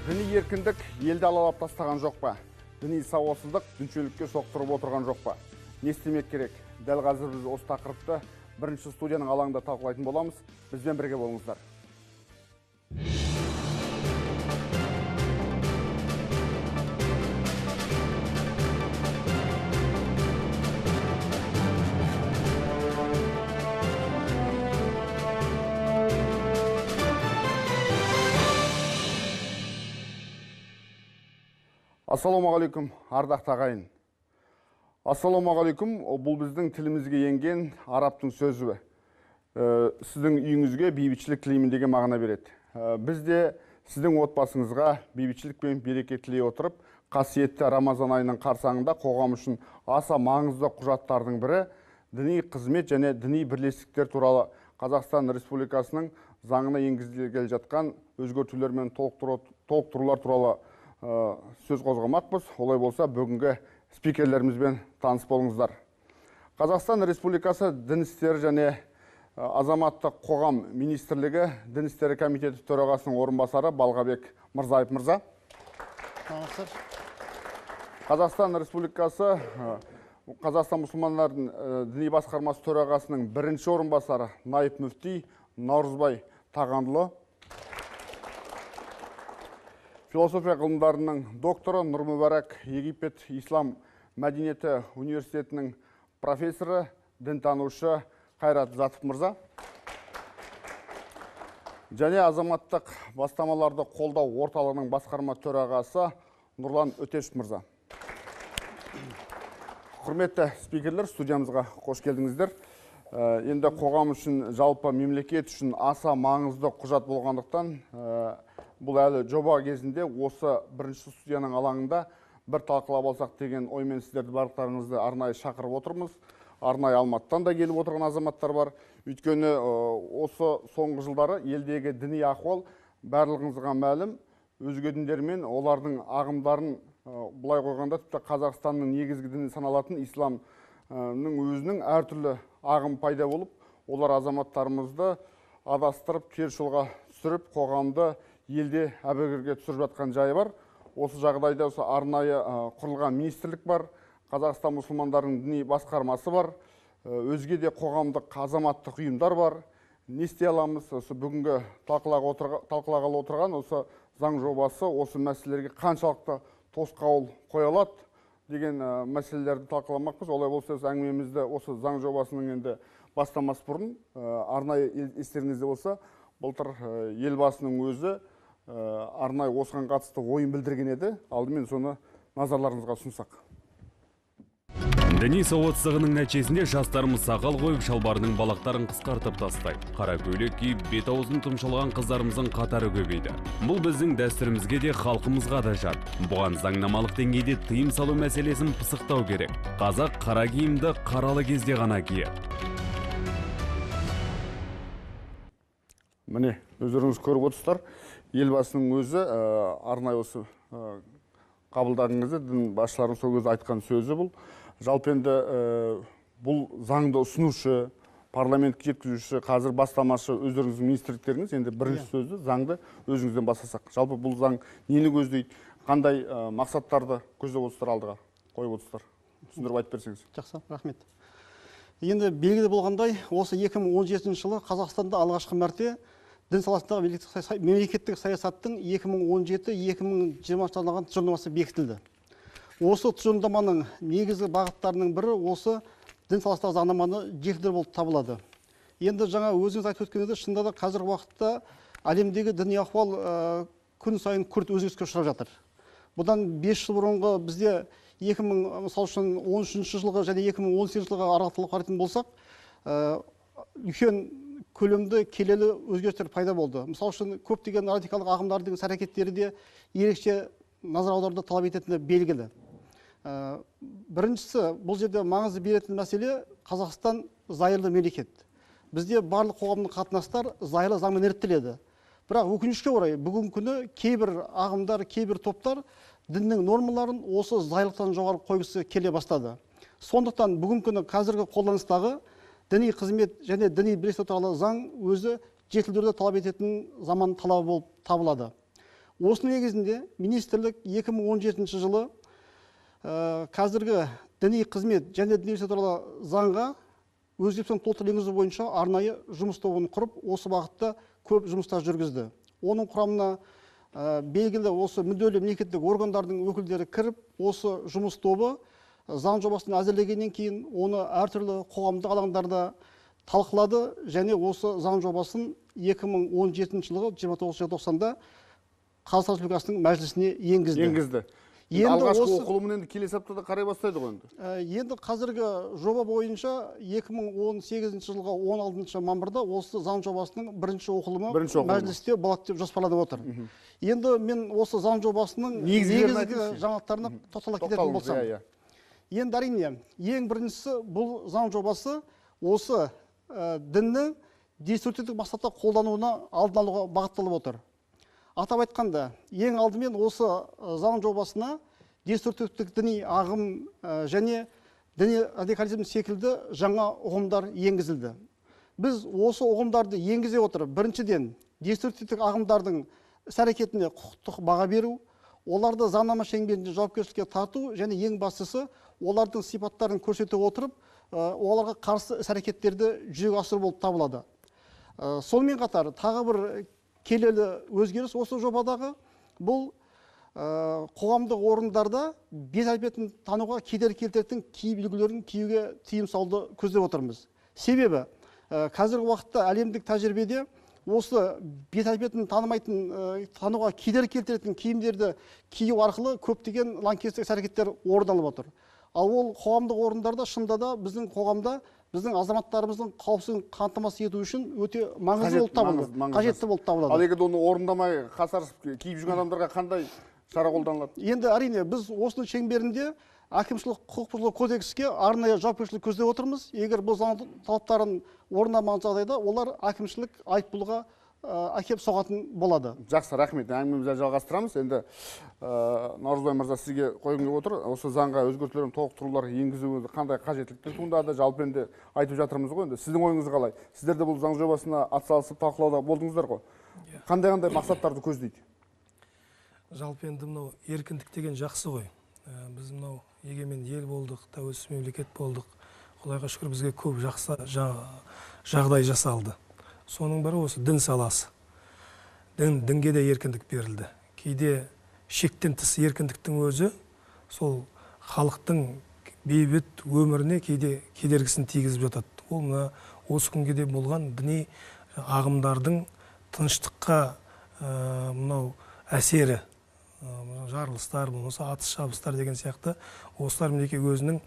Діни еркіндік елді алалап тастаған жоқ па? Діни сауатсыздық дүншелікке соқтырып отырған жоқ па? Не істемек керек? Дәл қазір біз осы тақырыпты бірінші студияның алаңында талқылайтын боламыз. Бізбен бірге болыңыздар. Ассалаумағалейкум, ардақты ағайын. Ассалаумағалейкум, бұл біздің тілімізге енген арабтың сөзі. Сіздің үйіңізге бейбітшілік тілеймін деген мағына береді. Біз де сіздің отбасыңызға бейбітшілік пен береке тілей отырып, қасиетті Рамазан айының қарсаңында қоғам үшін аса маңызды құжаттардың бірі діни қызмет және діни бірлестіктер туралы Қазақстан Республикасының заңына енгізілгелі жатқан өзгертулер мен толықтырулар туралы сөз қозғамақпыз. Олай болса, бүгінгі спикерлерімізбен таныс болыңыздар. Қазақстан Республикасы Дін істері және азаматтық қоғам министрлігі Дін істері комитеті төрағасының орынбасары Балғабек Мырзаев мырза. Қазақстан Республикасы Қазақстан мұсылмандарының діни басқармасы төрағасының бірінші орынбасары наиб мүфти Наурызбай Тағандылы. Философия ғылымдарының докторы Нұрмүбарак Египет Ислам мәдениеті университетінің профессоры, дінтанушы Қайрат Затов мырза. Және азаматтық бастамаларды қолдау орталығының басқарма төрағасы Нұрлан Өтешов мырза. Құрметті спикерлер, студиямызға қош келдіңіздер. Енді қоғам үшін, жалпы мемлекет үшін аса маңызды құжат болғандықтан, бұл әлі жоба кезінде осы бірінші студияның алаңында бір талқылап алсақ деген оймен сіздерді барлықтарыңызды арнайы шақырып отырмыз. Арнайы Алматыдан да келіп отырған азаматтар бар. Өйткені осы соңғы жылдары елдегі діни ахуал барлығыңызға мәлім, өзге діндермен олардың ағымдарын былай қойғанда тіпті Қазақстанның негізгі діні саналатын исламның өзінің әртүрлі ағым пайда болып, олар азаматтарымызды адастырып, теріс жолға түсіріп, қоғамды елде әбігерге түсіріп жатқан жайы бар. Осы жағдайда осы арнайы құрылған министрлік бар, Қазақстан мұсылмандарының діни басқармасы бар, өзге де қоғамдық азаматтық ұйымдар бар. Не істей аламыз? Осы бүгінгі талқылағалы отырған осы заң жобасы осы мәселелерге қаншалықты тосқауыл қоя алады деген мәселелерді талқыламақпыз. Олай болса, әңгімемізді осы заң жобасының енді бастамас бұрын арнайы естеріңізде болса, былтыр елбасының өзі арнайы осыған қатысты ойын білдірген еді. Алдымен соны назарларыңызға ұсынсақ. Діни сауатсыздығының нәтижесінде жастарымыз сақал қойып, шалбарының балақтарын қысқартып тастайды. Қара көйлек киіп, бет аузын тұмшалаған қыздарымыздың қатары көбейді. Бұл біздің дәстүрімізге де, халқымызға да жат. Бұған заңнамалық деңгейде тыйым салу мәселесін пысықтау керек. Қазақ қара киімді қаралы кезде ғана киеді. Міне, өздеріңіз көріп отырсыздар, елбасының өзі арнайы осы қабылдаған кезде дін басшыларының сол кезде айтқан сөзі бұл. Жалпы енді бұл заңды ұсынушы, парламентке жеткізуші, қазір бастамашы өздеріңіздің министрліктеріңіз, енді бірінші сөзді заңды өзіңізден бастасақ. Жалпы бұл заң нені көздейді, қандай мақсаттарды көздеп отырсыздар, алдыға қойып отырсыздар? Түсіндіріп айтып берсеңіз. Жақсы, рахмет. Енді белгілі болғандай, осы 2017 жылы Қазақстанда алғашқы мәрте дін саласындағы мемлекеттік саясаттың 2017-2020 арналған тұжырымдамасы бекітілді. Осы тұжырымдаманың негізгі бағыттарының бірі осы дін саласындағы заңнаманы жетілдіру болып табылады. Енді жаңа өзіңіз айтып өткеніңіздей, шынында да қазіргі уақытта әлемдегі діни ахуал күн сайын күрт өзгеріске ұшырап жатыр. Бұдан 5 жыл бұрынғы бізде 2000, мысал үшін 13 жылғы және 2018 жылғы аралықты қарайтын болсақ, үлкен көлемді келелі өзгерістер пайда болды. Мысал үшін көптеген радикалдық ағымдардың іс әрекеттері де ерекше назар аударуды талап ететіні белгілі. Біріншісі, бұл жерде маңызды беретін мәселе Қазақстан зайырлы мемлекет. Бізде барлық қоғамдық қатынастар зайырлы заңмен реттеледі. Бірақ өкінішке орай бүгінгі күні кейбір ағымдар, кейбір топтар діннің нормаларын осы зайырлықтан жоғары қойғысы келе бастады. Сондықтан бүгінгі күні қазіргі қолданыстағы діни қызмет және діни бірлестік туралы заң өзі жетілдіруді талап ететін заман талабы болып табылады. Осы негізінде министрлік 2017 жылы қазіргі діни қызмет және діни істер туралы заңға өзгеріс пен толықтыру енгізу бойынша арнайы жұмыс тобын құрып, осы бағытта көп жұмыстар жүргізді. Оның құрамына белгілі осы мүдделі мемлекеттік органдардың өкілдері кіріп, осы жұмыс тобы заң жобасын әзірлегеннен кейін оны әртүрлі қоғамдық алаңдарда талқылады және осы заң жобасын 2017 жылғы 29 желтоқсанда Қазақстан Республикасының мәжілісіне енгізді. Енді алғашқы оқылымын енді келесі аптада қарай бастайды ғой енді. Енді қазіргі жоба бойынша 2018 жылғы 16 мамырда осы заң жобасының бірінші оқылымы мәжілісте болады деп жоспарланып отыр. Енді мен осы заң жобасының негізгі жаңалықтарына тоқтала кететін болсам. Енді әрине, ең біріншісі бұл заң жобасы осы дінні деструктивтік мақсатта қолдануына алдын алуға бағытталып отыр. Атап айтқанда, ең алдымен осы заң жобасына деструктивтік діни ағым және діни радикализм секілді жаңа ұғымдар енгізілді. Біз осы ұғымдарды енгізе отырып, біріншіден деструктивтік ағымдардың іс-әрекетіне құқықтық баға беру, оларды заңнама шеңберінде жауапкершілікке тарту және ең бастысы олардың сипаттарын көрсете отырып, оларға қарсы іс-әрекеттерді жүзеге асыру болып табылады. Сонымен қатар тағы бір келелі өзгеріс осы жобадағы бұл қоғамдық орындарда бет әлпетін тануға кедергі келтіретін киім үлгілерін киюге тыйым салуды көздеп отырмыз. Себебі қазіргі уақытта әлемдік тәжірибеде осы бет әлпетін танымайтын, тануға кедергі келтіретін киімдерді кию арқылы көптеген лаңкестік іс-әрекеттер орын алып отыр. Ал ол қоғамдық орындарда шынында да біздің қоғамда біздің азаматтарымыздың қауіпсіздігін қамтамасыз ету үшін өте маңызды болып табылады, қажетті болып табылады. Ал егер оны орындамай қасарысып киіп жүрген адамдарға қандай шара қолданылады? Енді әрине біз осының шеңберінде әкімшілік құқық бұзушылық кодекске арнайы жауапкершілік көздеп отырмыз. Егер бұл заң талаптарын орындамаған жағдайда олар әкімшілік айыппұлға әкеп соғатын болады. Жақсы, рахмет. Әңгімемізді жалғастырамыз. Енді Наурызбай мырза, сізге қойғым келіп отыр. Осы заңға өзгертулер мен толықтырулар енгізу қандай қажеттіліктен туындады? Жалпы енді айтып жатырмыз ғой енді. Сіздің ойыңыз қалай? Сіздер де бұл заң жобасына атсалысып талқылауда болдыңыздар ғой. Қандай-қандай мақсаттарды көздейді? Жалпы енді мынау еркіндік деген жақсы ғой. Біз мынау егемен ел болдық, тәуелсіз мемлекет болдық. Құдайға шүкір, бізге көп жақсы жағдай жасалды. Соның бірі осы дін саласы. Дінге де еркіндік берілді. Кейде шектен тыс еркіндіктің өзі сол халықтың бейбіт өміріне кейде кедергісін тигізіп жатады. Ол мына осы күнге де болған діни ағымдардың тыныштыққа мынау әсері, жарылыстар, болмаса атыс шабыстар деген сияқты осылар мінекей өзінің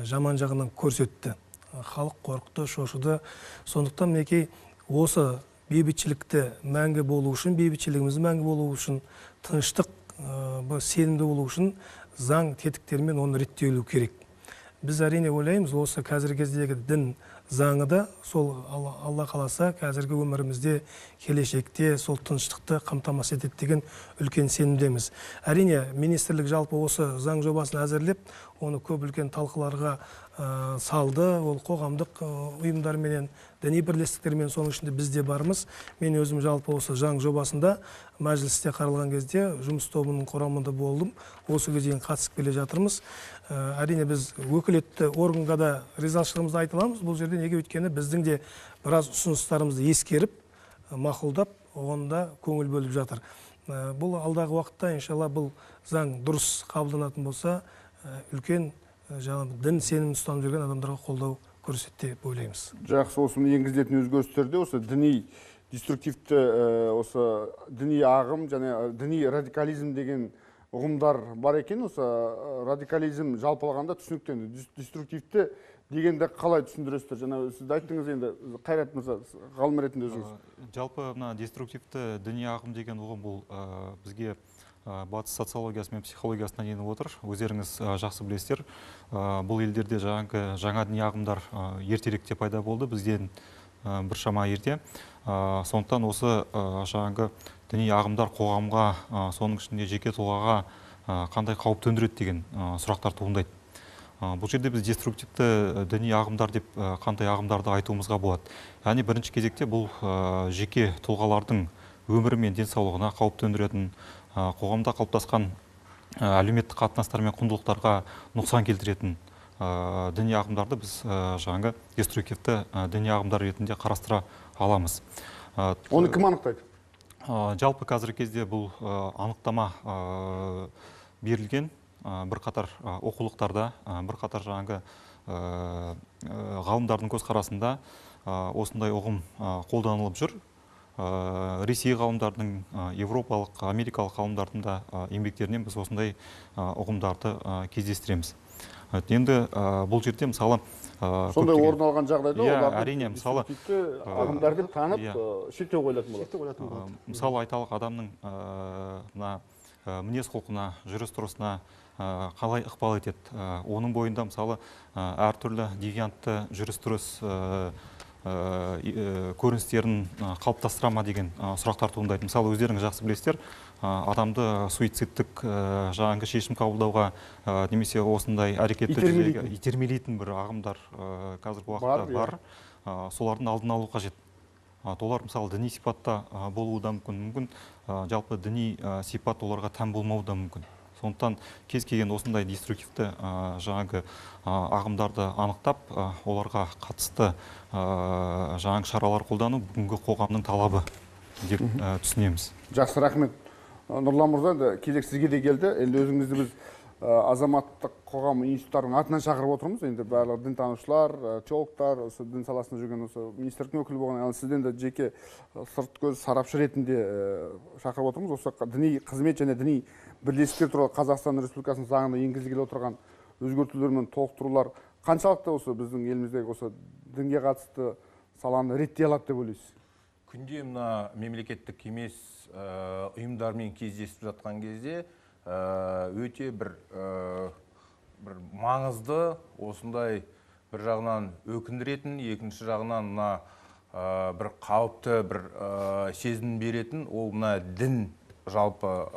жаман жағынан көрсетті. Халық қорықты, шошыды. Сондықтан мінекей осы бейбітшілікті мәңгі болу үшін, бейбітшілігіміз мәңгі болу үшін, тыныштық, сенімді болу үшін заң тетіктерімен оны реттеулеу керек. Біз әрине ойлаймыз, осы қазіргі кездегі дін заңы да сол Алла қаласа қазіргі өмірімізде, келешекте сол тыныштықты қамтамасыз етеді деген үлкен сенімдеміз. Әрине, министрлік жалпы осы заң жобасын әзірлеп, оны көп үлкен талқыларға салды. Ол қоғамдық ұйымдарменен, діни бірлестіктермен, соның ішінде біз де бармыз. Мен өзім жалпы осы заң жобасында мәжілісте қаралған кезде жұмыс тобының құрамында болдым. Осы кезге дейін қатысып келе жатырмыз. Әрине, біз өкілетті органға да ризашылығымызды айта аламыз. Бұл жерде неге, өйткені біздің де біраз ұсыныстарымызды ескеріп, мақұлдап, оған да көңіл бөліп жатыр. Бұл алдағы уақытта иншалла бұл заң дұрыс қабылданатын болса, үлкен дін сенімін ұстанып жүрген адамдарға қолдау көрсетті деп ойлаймыз. Жақсы, осыны енгізілетін өзгерістерде осы діни деструктивті, осы діни ағым және діни радикализм деген ұғымдар бар екен. Осы радикализм жалпы алғанда түсінікті, деструктивті дегенді қалай түсіндіресіздер? Жаңа сіз айттыңыз енді, Қайрат мырза, ғалым ретінде өзіңіз. Жалпы мына деструктивті діни ағым деген ұғым бұл бізге батыс социологиясы мен психологиясынан еніп отыр. Өздеріңіз жақсы білесіздер. Бұл елдерде жаңа діни ағымдар ертеректе пайда болды, бізден біршама ерте. Сондықтан осы жаңағы діни ағымдар қоғамға, соның ішінде жеке тұлғаға қандай қауіп төндіреді деген сұрақтар туындайды. Бұл жерде біз деструктивті діни ағымдар деп қандай ағымдарды айтуымызға болады? Яғни бірінші кезекте бұл жеке тұлғалардың өмірі мен денсаулығына қауіп төндіретін, Қоғамда қалыптасқан әлеуметтік қатынастар мен құндылықтарға нұқсан келтіретін діни ағымдарды біз жаңағы деструктивті діни ағымдар ретінде қарастыра аламыз. Оны кім анықтайды? Жалпы қазіргі кезде бұл анықтама берілген бірқатар оқулықтарда, бірқатар жаңағы ғалымдардың көзқарасында осындай ұғым қолданылып жүр. Ресей ғалымдарының, еуропалық, америкалық ғалымдардың да еңбектерінен біз осындай ұғымдарды кездестіреміз. Енді бұл жерде мысалы сондай орын алған жағдайда оларды әрине, мысалы ағымдар деп танып шектеу қойылатын болады. Мысалы айталық, адамның мына мінез құлқына, жүріс тұрысына қалай ықпал етеді? Оның бойында мысалы әртүрлі девиантты жүріс тұрыс көріністерін қалыптастыра ма деген сұрақтар туындайды. Мысалы, өздеріңіз жақсы білесіздер, адамды суицидтік жаңағы шешім қабылдауға немесе осындай әрекетті итермелейтін бір ағымдар қазіргі уақытта бар. Солардың алдын алу қажет. Олар мысалы діни сипатта болуы да мүмкін, жалпы діни сипат оларға тән болмауы да мүмкін. Сондықтан кез келген осындай деструктивті жаңағы ағымдарды анықтап, оларға қатысты жаңағы шаралар қолдану бүгінгі қоғамның талабы деп түсінеміз. Жақсы, рахмет. Нұрлан мырза, енді кезек сізге де келді. Енді өзіңізді біз азаматтық қоғам институттарының атынан шақырып отырмыз. Енді барлық дінтанушылар, теологтар, осы дін саласында жүрген осы министрліктің өкілі болған, ал сізден де жеке сырт көз сарапшы ретінде шақырып отырмыз. Осы діни қызмет және діни бірлестіктер туралы Қазақстан Республикасының заңына енгізілгелі отырған өзгертулер мен толықтырулар қаншалықты осы біздің еліміздегі осы дінге қатысты саланы реттей алады деп ойлайсыз? Күнде мына мемлекеттік емес ұйымдармен кездесіп жатқан кезде өте бір маңызды, осындай бір жағынан өкіндіретін, екінші жағынан мына бір қауіпті бір сезім беретін, ол мына дін жалпы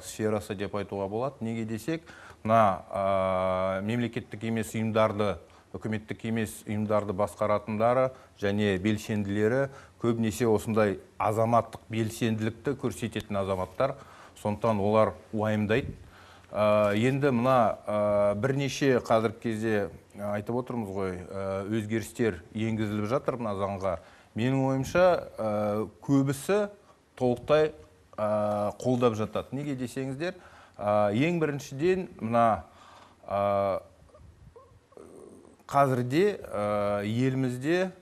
сферасы деп айтуға болады. Неге десек, мына мемлекеттік емес ұйымдарды, үкіметтік емес ұйымдарды басқаратындары және белсенділері көбінесе осындай азаматтық белсенділікті көрсететін азаматтар, сондықтан олар уайымдайды. Енді мына бірнеше қазіргі кезде айтып отырмыз ғой, өзгерістер енгізіліп жатыр мына заңға. Менің ойымша, көбісі толықтай қолдап жатады. Неге десеңіздер, ең біріншіден мына қазірде елімізде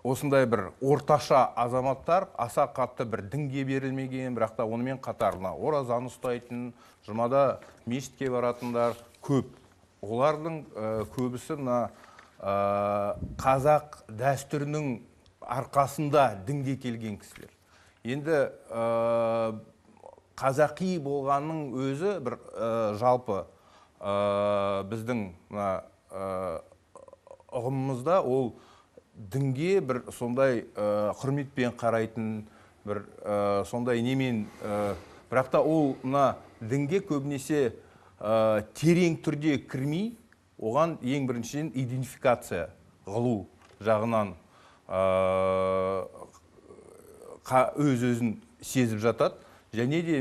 осындай бір орташа азаматтар аса қатты бір дінге берілмеген, бірақ та онымен қатар мына оразаны ұстайтын, жұмада мешітке баратындар көп. Олардың көбісі мына қазақ дәстүрінің арқасында дінге келген кісілер. Енді қазақи болғанның өзі бір жалпы біздің мына ұғымымызда ол дінге бір сондай құрметпен қарайтын, бір сондай немен, бірақ та ол мына дінге көбінесе терең түрде кірмей, оған ең біріншіден идентификация қылу жағынан өз-өзін сезіп жатады. Және де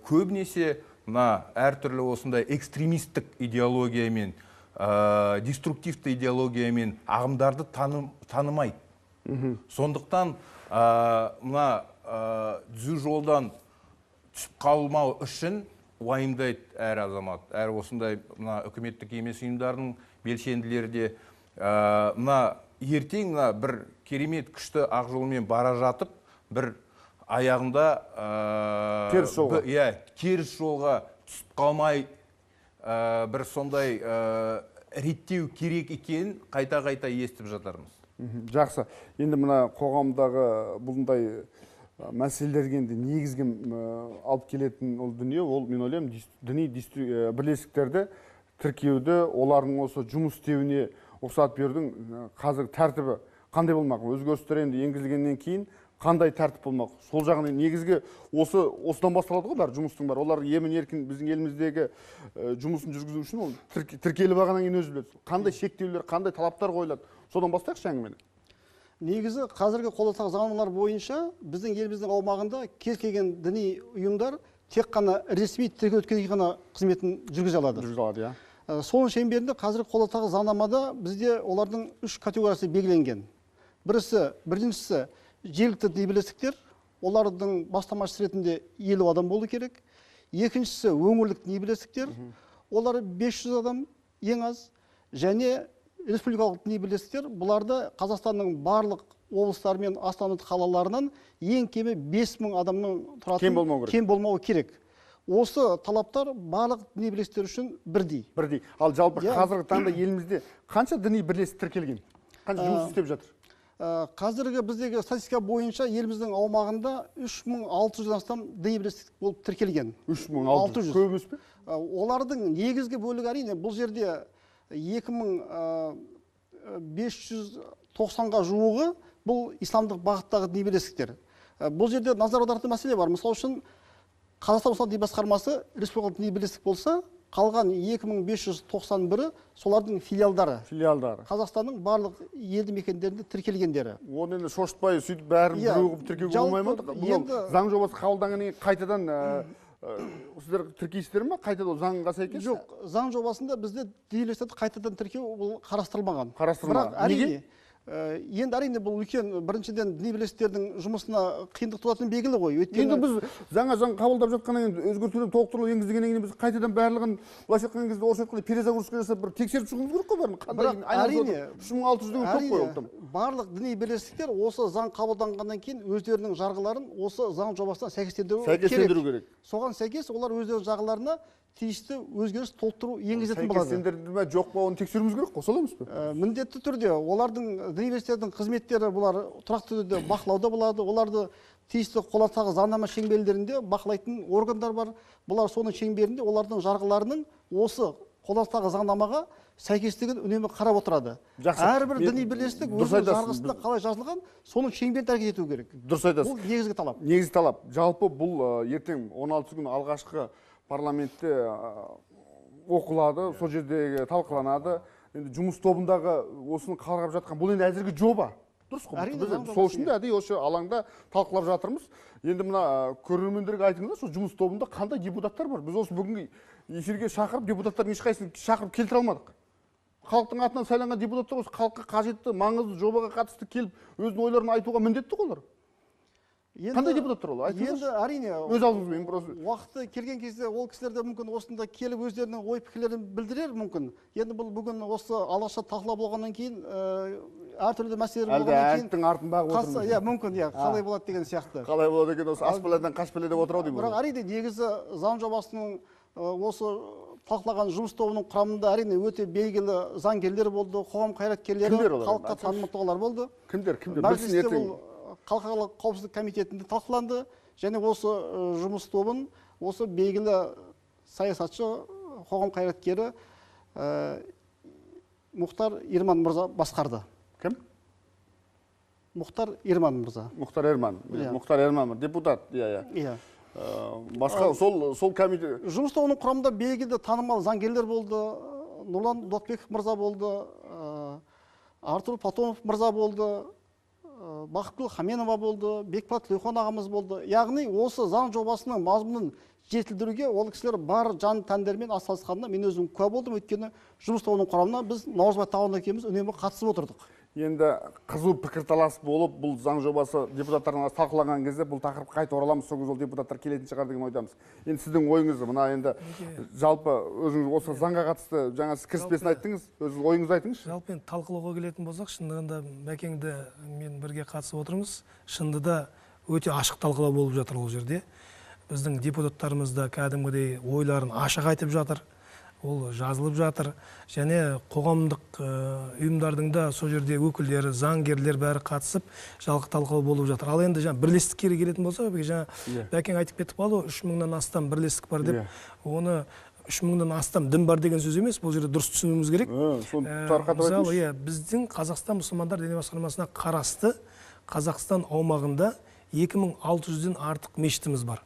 көбінесе мына әртүрлі осындай экстремистік идеологиямен, деструктивті идеологиямен ағымдарды танымайды. Сондықтан мына түзу жолдан түсіп қалмау үшін уайымдайды әр азамат, әр осындай мына үкіметтік емес ұйымдардың белсенділері де. Мына ертең мына бір керемет күшті ақ жолмен бара жатып, бір аяғында теріс жолға, теріс жолға түсіп қалмай, бір сондай реттеу керек екенін қайта-қайта естіп жатармыз. Жақсы. Енді мына қоғамдағы бұндай мәселелерге енді негізгі алып келетін ол дүние, ол мен ойлаймын, діни бірлестіктерді тіркеуді, олардың осы жұмыс істеуіне рұқсат берудің қазіргі тәртібі қандай болмақ? Өзгерістер енді енгізілгеннен кейін қандай тәртіп болмақ? Сол жағынан негізгі осыдан басталады ғой бәрі, жұмыстың бәрі. Олар емін еркін біздің еліміздегі жұмысын жүргізу үшін ол тіркеліп алғаннан кейін өзі біледі. Қандай шектеулер, қандай талаптар қойылады? Содан бастайықшы әңгімені. Негізі қазіргі қолданыстағы заңнамалар бойынша біздің еліміздің аумағында кез келген діни ұйымдар тек қана ресми тіркеу өткеннен кейін ғана қызметін жүргізе алады. Жүргізе алады, иә. Соның шеңберінде қазіргі қолданыстағы заңнамада бізде олардың үш категориясы белгіленген. Біріншісі жергілікті діни бірлестіктер, олардың бастамашысы ретінде 50 адам болу керек. Екіншісі өңірлік діни бірлестіктер, олар 500 адам ең аз. Және республикалық діни бірлестіктер, бұларды Қазақстанның барлық облыстары мен астана қалаларынан ең кемі 5000 адамның тұратын, кем болмауы керек. Осы талаптар барлық діни бірлестіктер үшін бірдей. Бірдей. Ал жалпы қазіргі таңда елімізде қанша діни бірлестік тіркелген? Қанша жұмыс істеп жатыр? Қазіргі біздегі статистика бойынша еліміздің аумағында 3600-ден астам діни бірлестік болып тіркелген. 3600 көп емес пе? Олардың негізгі бөлігі әрине бұл жерде 2590-ға жуығы бұл исламдық бағыттағы діни бірлестіктер. Бұл жерде назар аударатын мәселе бар. Мысал үшін Қазақстан мұсылман діни басқармасы республикалық діни бірлестік болса, қалған 2591-і солардың филиалдары. Филиалдары. Қазақстанның барлық елді мекендерінде тіркелгендері. Оны енді шошытпай сөйтіп бәрін біреу қылып тіркеуге болмай ма? Бұл заң жобасы қабылданғаннан кейін қайтадан сіздер тіркейсіздер ме? Қайтадан заңға сәйкес? Жоқ, заң жобасында бізде діни бірлестіктерді қайтадан тіркеу бұл қарастырылмаған. Қарастырылмаған. Бірақ әрине, енді әрине бұл үлкен, біріншіден діни бірлестіктердің жұмысына қиындық туатыны белгілі ғой. Өйткені енді біз жаңа заң қабылдап жатқаннан кейін, өзгертулер, толықтырулар енгізгеннен кейін біз қайтадан барлығын былайша айтқан кезде, орысша айтқанда перезагрузка жасап бір тексеріп шығуымыз керек қой бәрін. Бірақ әрине 3600 деген көп қой ол. Барлық діни бірлестіктер осы заң қабылданғаннан кейін өздерінің жарғыларын осы заң жобасына сәйкестендіру керек. Соған сәйкес олар өздерінің жарғыларына тиісті өзгеріс, толықтыру енгізетін болады. Сәйкестендірді ме, жоқ па, оны тексеруіміз керек қой, солай емес пе? Міндетті түрде олардың діни бірлестіктердің қызметтері бұлар тұрақты түрде бақылауда болады. Оларды тиісті қолданыстағы заңнама шеңберлерінде бақылайтын органдар бар. Бұлар соның шеңберінде олардың жарғыларының осы қолданыстағы заңнамаға сәйкестігін үнемі қарап отырады. Әрбір діни бірлестік өзінің жарғысында қалай жазылған, соның шеңберінде әрекет ету керек. Дұрыс айтасыз. Бұл негізгі талап. Негізгі талап. Жалпы бұл ертең 16 күні алғашқы парламентте оқылады, сол жерде талқыланады. Енді жұмыс тобындағы осыны қарап жатқан, бұл енді әзіргі жоба. Дұрыс қой. Біз сол үшін де әдейі осы алаңда талқылап жатырмыз. Енді мына көрермендерге айтыңыздар, сол жұмыс тобында қандай депутаттар бар? Біз осы бүгінгі эфирге шақырып, депутаттардың ешқайсысын шақырып келтіре алмадық. Халықтың атынан сайланған депутаттар осы халыққа қажетті, маңызды жобаға қатысты келіп, өзінің ойларын айтуға міндетті ғой олар. Қандай депутаттар ол? Енді әрине, өз аузыңызбен просто уақыты келген кезде ол кісілер де мүмкін осында келіп өздерінің ой пікірлерін білдірер мүмкін. Енді бұл бүгін осы алғашқы талқылау болғаннан кейін әртүрлі мәселелер болғаннан кейін әлде артын бағып отырмыз. Иә, мүмкін, иә, қалай болады деген сияқты. Қалай болады екен осы ас піледен қаш піле деп отыр ау деймін. Бірақ әрине негізі заң жобасының осы талқылаған жұмыс тобының құрамында әрине өте белгілі заңгерлер болды, қоғам қайраткерлері, халыққа танымал тұлғалар болды. Кімдер? Кімдер? Білсін ертең. Халықаралық қауіпсіздік комитетінде талқыланды және осы жұмыс тобын осы белгілі саясатшы, қоғам қайраткері Мұхтар Ерман мырза басқарды. Кім? Мұхтар Ерман мырза. Мұхтар Ерман. Мұхтар Ерман депутат, иә, иә. Басқа сол комитет жұмыс тобының құрамында белгілі танымал заңгерлер болды, Нұрлан Досбеков мырза болды, Артур Платонов мырза болды, Бақытгүл Хаменова болды, Бекболат Тілеухан ағамыз болды. Яғни осы заң жобасының мазмұнын жетілдіруге ол кісілер бар жан тәндерімен атсалысқанына мен өзім куә болдым. Өйткені жұмыс тобының құрамына біз Наурызбай Тағон екеуміз үнемі қатысып отырдық. Енді қызу пікірталас болып, бұл заң жобасы депутаттардың арасында талқыланған кезде бұл тақырыпқа қайта ораламыз, сол кезде ол депутаттар келетін шығар деген ойдамыз. Енді сіздің ойыңыз мына енді жалпы өзіңіз осы заңға қатысты жаңа сіз кіріспесін айттыңыз, өзіңіз ойыңызды айтыңызшы. Жалпы енді талқылауға келетін болсақ, шындығында Бәкеңді мен бірге қатысып отырмыз. Шынында да өте ашық талқылау болып жатыр ол жерде. Біздің депутаттарымыз да кәдімгідей ойларын ашық айтып жатыр. Ол жазылып жатыр. Және қоғамдық ұйымдардың да сол жерде өкілдері, заңгерлер бәрі қатысып, жалқы талқылау болып жатыр. Ал енді жаңа бірлестікке келетін болсақ, жаңа Бәкең айтып кетіп қалды, 3000-нан астам бірлестік бар деп. Оны 3000-нан астам дін бар деген сөз емес, бұл жерде дұрыс түсінуіміз керек. Мысалы, иә, біздің Қазақстан мұсылмандар діни басқармасына қарасты Қазақстан аумағында 2600-ден артық мешітіміз бар.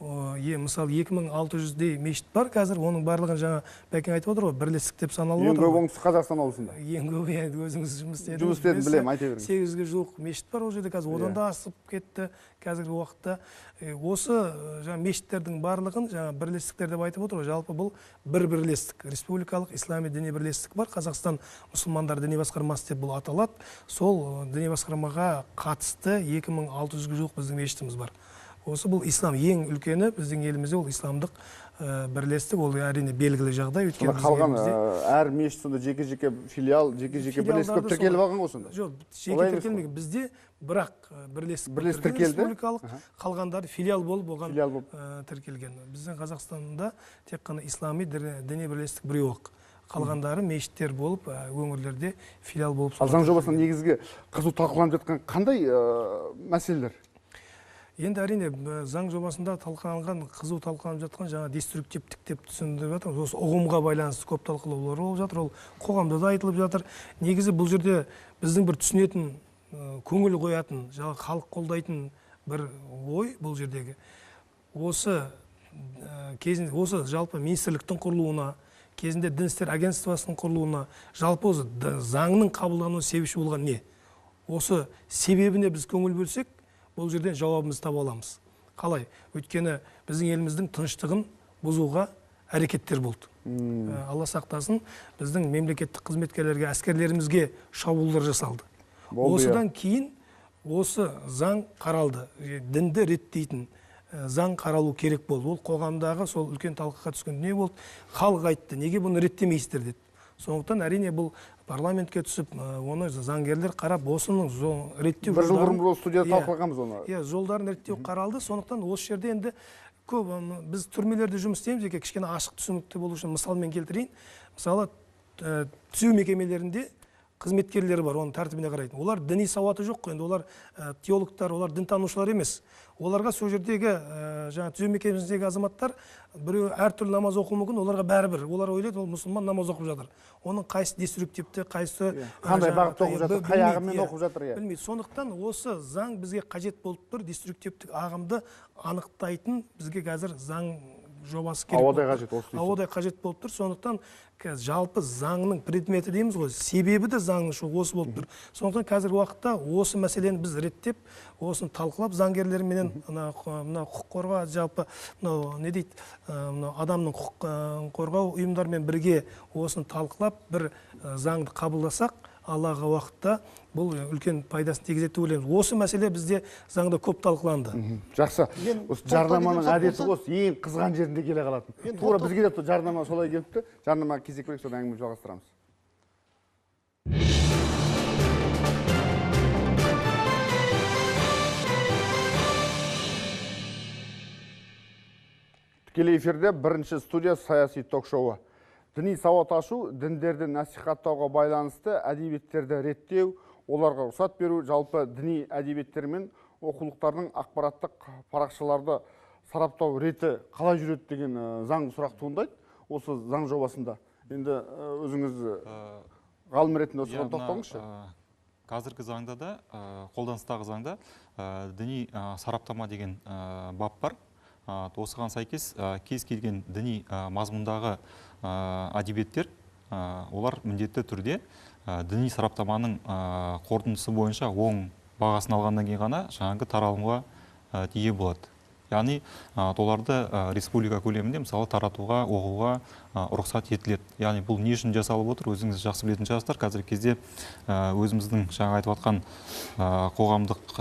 Мысалы 2600-дей мешіт бар қазір, оның барлығын жаңа Бәкең айтып отыр ғой, бірлестік деп саналып Ең отыр. көбі Оңтүстік Қазақстан облысында. Ең көбі, енді өзіңіз жұмыс істедіңіз. Жұмыс істедім, білемін, айта беріңіз. 800-ге жуық мешіт бар ол жерде қазір, одан да асып кетті қазіргі уақытта. Осы жаңа мешіттердің барлығын жаңа бірлестіктер деп айтып отыр ғой. Жалпы бұл бір бірлестік, республикалық ислами діни бірлестік бар, Қазақстан мұсылмандар діни басқармасы деп бұл аталады. Сол діни басқармаға қатысты 2600-ге жуық біздің мешітіміз бар. Осы бұл ислам ең үлкені біздің елімізде, ол исламдық бірлестік, ол әрине белгілі жағдай. Өйткені Сонда қалған әр мешіт сонда жеке-жеке филиал, жеке-жеке бірлестік болып тіркеліп алған ғой сонда? Жоқ, жеке тіркелмеген. Бізде бірақ бірлестік тіркелді, республикалық, қалғандары филиал болып оған тіркелген. Біздің Қазақстанда тек қана ислами діни бірлестік біреу ақ. Қалғандары мешіттер болып, өңірлерде филиал болып. Ал заң жобасының негізгі қызу талқыланып жатқан қандай мәселелер? Енді әрине заң жобасында талқыланған, қызу талқыланып жатқан жаңа деструктивтік деп түсіндіріп жатыр. Осы ұғымға байланысты көп талқылаулар болып жатыр, ол қоғамда да айтылып жатыр. Негізі бұл жерде біздің бір түсінетін, көңіл қоятын, жаңа халық қолдайтын бір ой бұл жердегі. Осы кезінде, осы жалпы министрліктің құрылуына, кезінде дін істер агентствосының құрылуына, жалпы осы заңның қабылдануына себепші болған не? Осы себебіне біз көңіл бөлсек, бұл жерден жауабымызды таба аламыз. Қалай? Өйткені біздің еліміздің тыныштығын бұзуға әрекеттер болды. Алла сақтасын, біздің мемлекеттік қызметкерлерге, әскерлерімізге шабуылдар жасалды. Осыдан кейін осы заң қаралды. Дінді реттейтін заң қаралу керек болды. Ол қоғамдағы сол үлкен талқыға түскен дүние болды. Халық айтты, неге бұны реттемейсіздер деді. Сондықтан әрине бұл парламентке түсіп, оны заңгерлер қарап, осының реттеу бір жыл бұрын бұл студияда талқылағанбыз оны. Иә, жолдарын реттеу қаралды. Сондықтан осы жерде енді көп біз түрмелерде жұмыс істейміз, еке кішкене ашық түсінікті болу үшін мысалмен келтірейін. Мысалы, түзеу мекемелерінде қызметкерлері бар, оның тәртібіне қарайтын. Олар діни сауаты жоқ қой, енді олар теологтар, олар дінтанушылар емес. Оларға сол жердегі жаңа түзеу мекемесіндегі азаматтар біреу әртүрлі намаз оқуы мүмкін, оларға бәрібір. Олар ойлайды, ол мұсылман намаз оқып жатыр. Оның қайсы деструктивті, қайсы қандай бағытта оқып жатыр, қай ағыммен оқып жатыр, иә. Білмейді. Сондықтан осы заң бізге қажет болып тұр, деструктивтік ағымды анықтайтын бізге қазір заң жобасы керек. Ауадай қажет осы. Ауадай қажет болып тұр. Сондықтан жалпы заңның предметі дейміз ғой, себебі де заңның осы болып тұр. Сондықтан қазіргі уақытта осы мәселені біз реттеп, осыны талқылап заңгерлерменен, мына құқық қорғау, жалпы мынау не дейді, мынау адамның құқық қорғау ұйымдарымен бірге осыны талқылап бір заңды қабылдасақ, алдағы уақытта бұл үлкен пайдасын тигізеді деп ойлаймыз. Осы мәселе бізде заңда көп талқыланды. Жақсы. Осы жарнаманың әдеті осы, ең қызған жерінде келе қалатын. Тура бізге де жарнама солай келіпті. Жарнамаға кезек берейік, содан әңгімемізді жалғастырамыз. Тікелей эфирде бірінші студия саяси ток-шоуы. Діни сауат ашу, діндерді насихаттауға байланысты әдебиеттерді реттеу, оларға рұқсат беру, жалпы діни әдебиеттер мен оқулықтардың ақпараттық парақшаларды сараптау реті қалай жүреді деген заңды сұрақ туындайды осы заң жобасында. Енді өзіңіз ғалым ретінде осыған тоқталыңызшы. Қазіргі заңда да, қолданыстағы заңда діни сараптама деген бап бар. Осыған сәйкес кез келген діни мазмұндағы әдебиеттер, олар міндетті түрде діни сараптаманың қорытындысы бойынша оң бағасын алғаннан кейін ғана жаңағы таралымға ие болады. Яғни оларды республика көлемінде мысалы таратуға, оқуға рұқсат етіледі. Яғни бұл не үшін жасалып отыр, өзіңіз жақсы білетін шығарсыздар. Қазіргі кезде өзіміздің жаңа айтып жатқан қоғамдық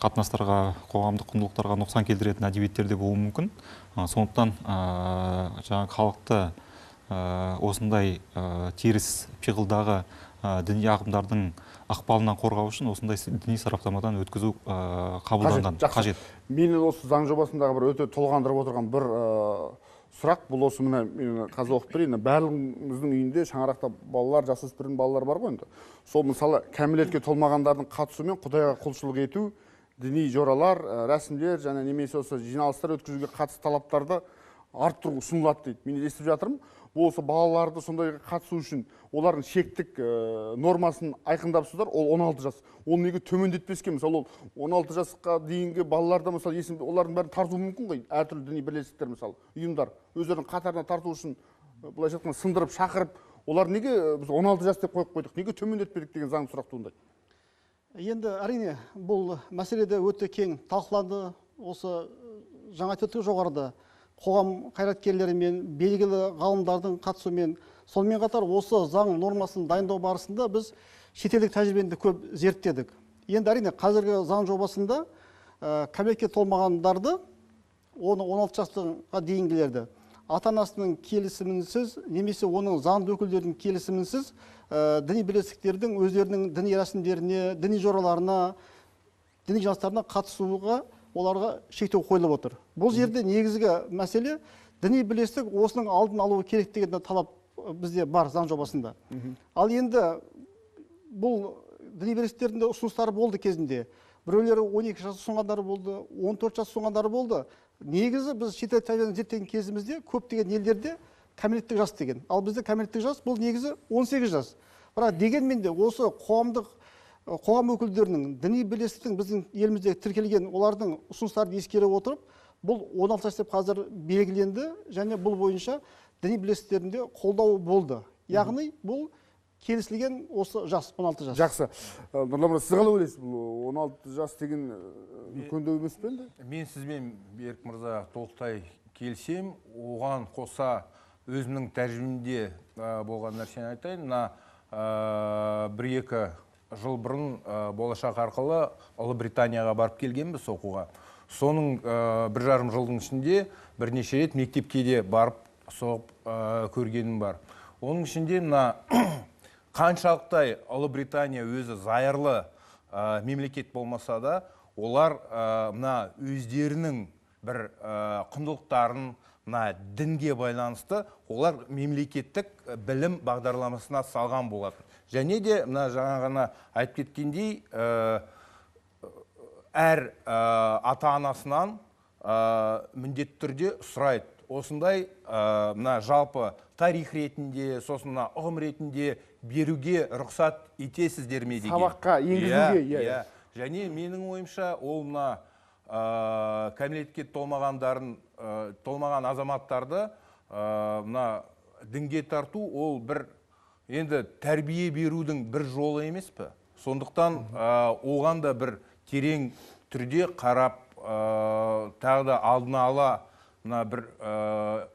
қатынастарға, қоғамдық құндылықтарға нұқсан келтіретін әдебиеттер де болуы мүмкін. Сондықтан жаңа халықты осындай теріс пиғылдағы діни ағымдардың ықпалынан қорғау үшін осындай діни сараптамадан өткізу қабылданған қажет. Мені осы заң жобасындағы бір өте толғандырып отырған бір сұрақ бұл осы, мына мен қазір оқып берейін. Барлығымыздың үйінде шаңырақта балалар, жасөспірім балалар бар ғой енді. Сол мысалы кәмелетке толмағандардың қатысуымен Құдайға құлшылық ету, діни жоралар, рәсімдер және немесе осы жиналыстар өткізуге қатысты талаптарды арттыру ұсынылады дейді. Мен естіп жатырмын, осы балаларды сондайға қатысу үшін олардың шектік нормасын айқындапсыздар, ол 16 жас. Ол неге төмендетпеске? Мысалы, ол 16 жасқа дейінгі балаларды, мысалы, олардың бәрін тарту мүмкін ғой, әртүрлі діни бірлестіктер, мысалы, ұйымдар өздерінің қатарына тарту үшін, былайша айтқанда, сындырып, шақырып, олар неге біз 16 жас деп қойып қойдық, неге төмендетпедік деген заңды сұрақ туындайды. Енді әрине бұл мәселеде өте кең талқыланды. Осы жаңа айтып өттік жоғарыда қоғам қайраткерлерімен, белгілі ғалымдардың қатысуымен, сонымен қатар осы заң нормасын дайындау барысында біз шетелдік тәжірибені көп зерттедік. Енді әрине қазіргі заң жобасында кәмелетке толмағандарды, оны 16 жастарға дейінгілерді ата-анасының келісімінсіз немесе оның заңды өкілдерінің келісімінсіз діни бірлестіктердің өздерінің діни рәсімдеріне, діни жораларына, діни жиналыстарына қатысуға оларға шектеу қойылып отыр. Бұл жерде негізгі мәселе діни бірлестік осының алдын алуы керек деген талап бізде бар заң жобасында. Ал енді бұл діни бірлестіктердің де ұсыныстары болды кезінде. Біреулері 12 жас ұсынғандары болды, 14 жас ұсынғандары болды. Негізі біз шетел тәжірибені зерттеген кезімізде көптеген елдерде кәмелеттік жас деген. Ал бізде кәмелеттік жас бұл негізі 18 жас. Бірақ дегенмен де осы қоғам өкілдерінің, діни бірлестіктің біздің елімізде тіркелген олардың ұсыныстарын ескере отырып, бұл 16 жас деп қазір белгіленді және бұл бойынша діни бірлестіктерінде қолдау болды. Яғни бұл келісілген осы жас, 16 жас. Жақсы. Нұрлан мырза, сіз қалай ойлайсыз, бұл 16 жас деген үлкендеу емес пе енді? Мен сізбен, Берік мырза, толықтай келісемін. Оған қоса өзімнің тәжірибемде болған нәрсені айтайын. Мына 1-2 жыл бұрын Болашақ арқылы Ұлыбританияға барып келгенбіз оқуға. Соның 1,5 жылдың ішінде бірнеше рет мектепке де барып соғып көргенім бар. Оның ішінде мына қаншалықтай Ұлыбритания өзі зайырлы мемлекет болмаса да, олар мына өздерінің бір құндылықтарын, мына дінге байланысты олар мемлекеттік білім бағдарламасына салған болатын. Және де мына жаңа ғана айтып кеткендей, әр ата-анасынан міндетті түрде сұрайды. Осындай мына жалпы тарих ретінде, сосын мына ұғым ретінде беруге рұқсат етесіздер ме деген. Сабаққа енгізуге, иә. Және менің ойымша, ол мына кәмелетке толмаған азаматтарды мына дінге тарту, ол бір енді тәрбие берудің бір жолы емес пе? Сондықтан оған да бір терең түрде қарап, тағы да алдын ала мына бір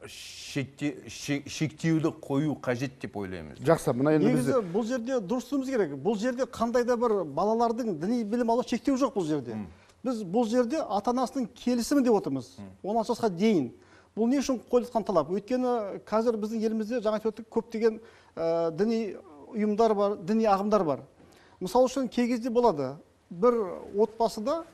шектеуді қою қажет деп ойлаймыз. Жақсы, мына енді негізі бұл жерде дұрыс түсінуіміз керек. Бұл жерде қандай да бір балалардың діни білім алу шектеу жоқ бұл жерде. Біз бұл жерде ата-анасының келісімі деп отырмыз. 16 жасқа дейін. Бұл не үшін қойылған талап? Өйткені қазір біздің елімізде жаңа айтып өттік, көптеген діни ұйымдар бар, діни ағымдар бар. Мысалы үшін кей кезде болады, бір отбасыда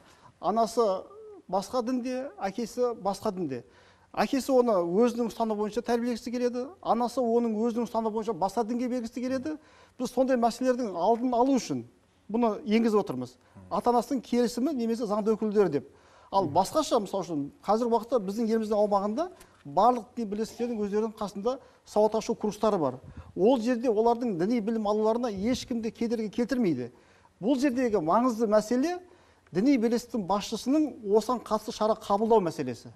анасы басқа дінде, әкесі басқа дінде. Әкесі оны өзінің ұстанымы бойынша тәрбиелегісі келеді, анасы оның өзінің ұстанымы бойынша басқа дінге бергісі келеді. Біз сондай мәселелердің алдын алу үшін бұны енгізіп отырмыз. Ата-анасының келісімі немесе заңды өкілдері деп. Ал басқаша, мысалы үшін, қазіргі уақытта біздің еліміздің аумағында барлық діни бірлестіктердің өздерінің қасында сауат ашу курстары бар. Ол жерде олардың діни білім алуларына ешкім де кедергі келтірмейді. Бұл жердегі маңызды мәселе діни бірлестіктің басшысының осыған қатысты шара қабылдау мәселесі.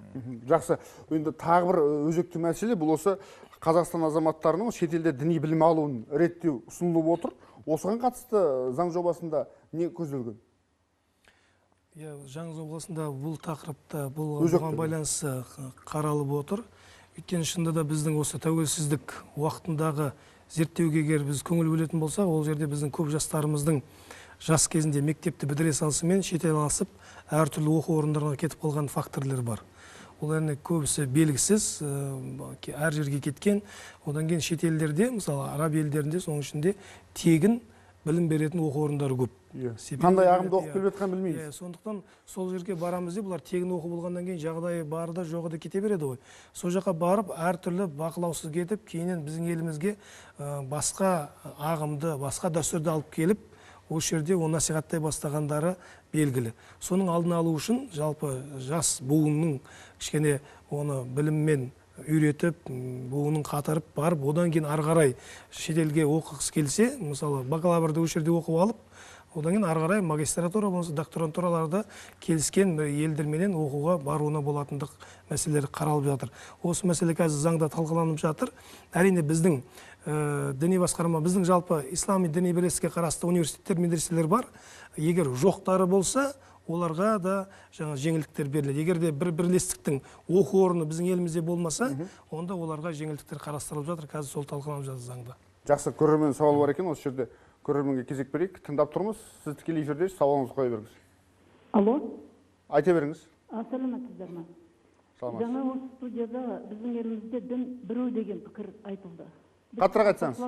Жақсы. Енді тағы бір өзекті мәселе бұл осы Қазақстан азаматтарының шетелде діни білім алуын реттеу ұсынылып отыр. Осыған қатысты заң жобасында не көзделген? Иә, заң жобасында бұл тақырыпта бұған байланысты қаралып отыр. Өйткені шынында да біздің осы тәуелсіздік уақытындағы зерттеуге егер біз көңіл бөлетін болсақ, ол жерде біздің көп жастарымыздың жас кезінде мектепті бітіре салысымен шетел асып, әртүрлі оқу орындарына кетіп қалған факторлар бар. Ол әрине көбісі белгісіз, әр жерге кеткен. Одан кейін шетелдерде, мысалы араб елдерінде, соның ішінде тегін білім беретін оқу орындары көп. Қандай ағымды оқып келіп жатқанын білмейміз. Сондықтан сол жерге барамыз деп, бұлар тегін оқу болғаннан кейін жағдайы бары да жоғы да кете береді ғой. Сол жаққа барып әртүрлі бақылаусыз кетіп, кейіннен біздің елімізге басқа ағымды, басқа дәстүрді алып келіп, осы жерде оны насихаттай бастағандары белгілі. Соның алдын алу үшін жалпы жас буынның кішкене оны біліммен үйретіп, буынын қатырып барып, одан кейін ары қарай шетелге оқығысы келсе, мысалы бакалаврды осы жерде оқып алып, одан кейін ары қарай магистратура болмаса докторантураларда келіскен елдерменен оқуға баруына болатындық мәселелер қаралып жатыр. Осы мәселе қазір заңда талқыланып жатыр. Әрине біздің діни басқарма, біздің жалпы ислами діни бірлестікке қарасты университеттер, медреселер бар. Егер жоқтары болса, оларға да жаңа жеңілдіктер беріледі. Егер де бір бірлестіктің оқу орны біздің елімізде болмаса, онда оларға жеңілдіктер қарастырылып жатыр. Қазір сол талқыланып жатыр заңда. Жақсы, көрермен сауал бар екен, осы жерде көрерменге кезек берейік. Тыңдап тұрмыз. Сіз тікелей эфирде, сауалыңызды қоя беріңіз. Алло. Айта беріңіз. Саламатсыздар ма? Саламатсыз. Жаңа осы студияда біздің елімізде дін біреу деген пікір айтылды. Қаттырақ айтсаңыз.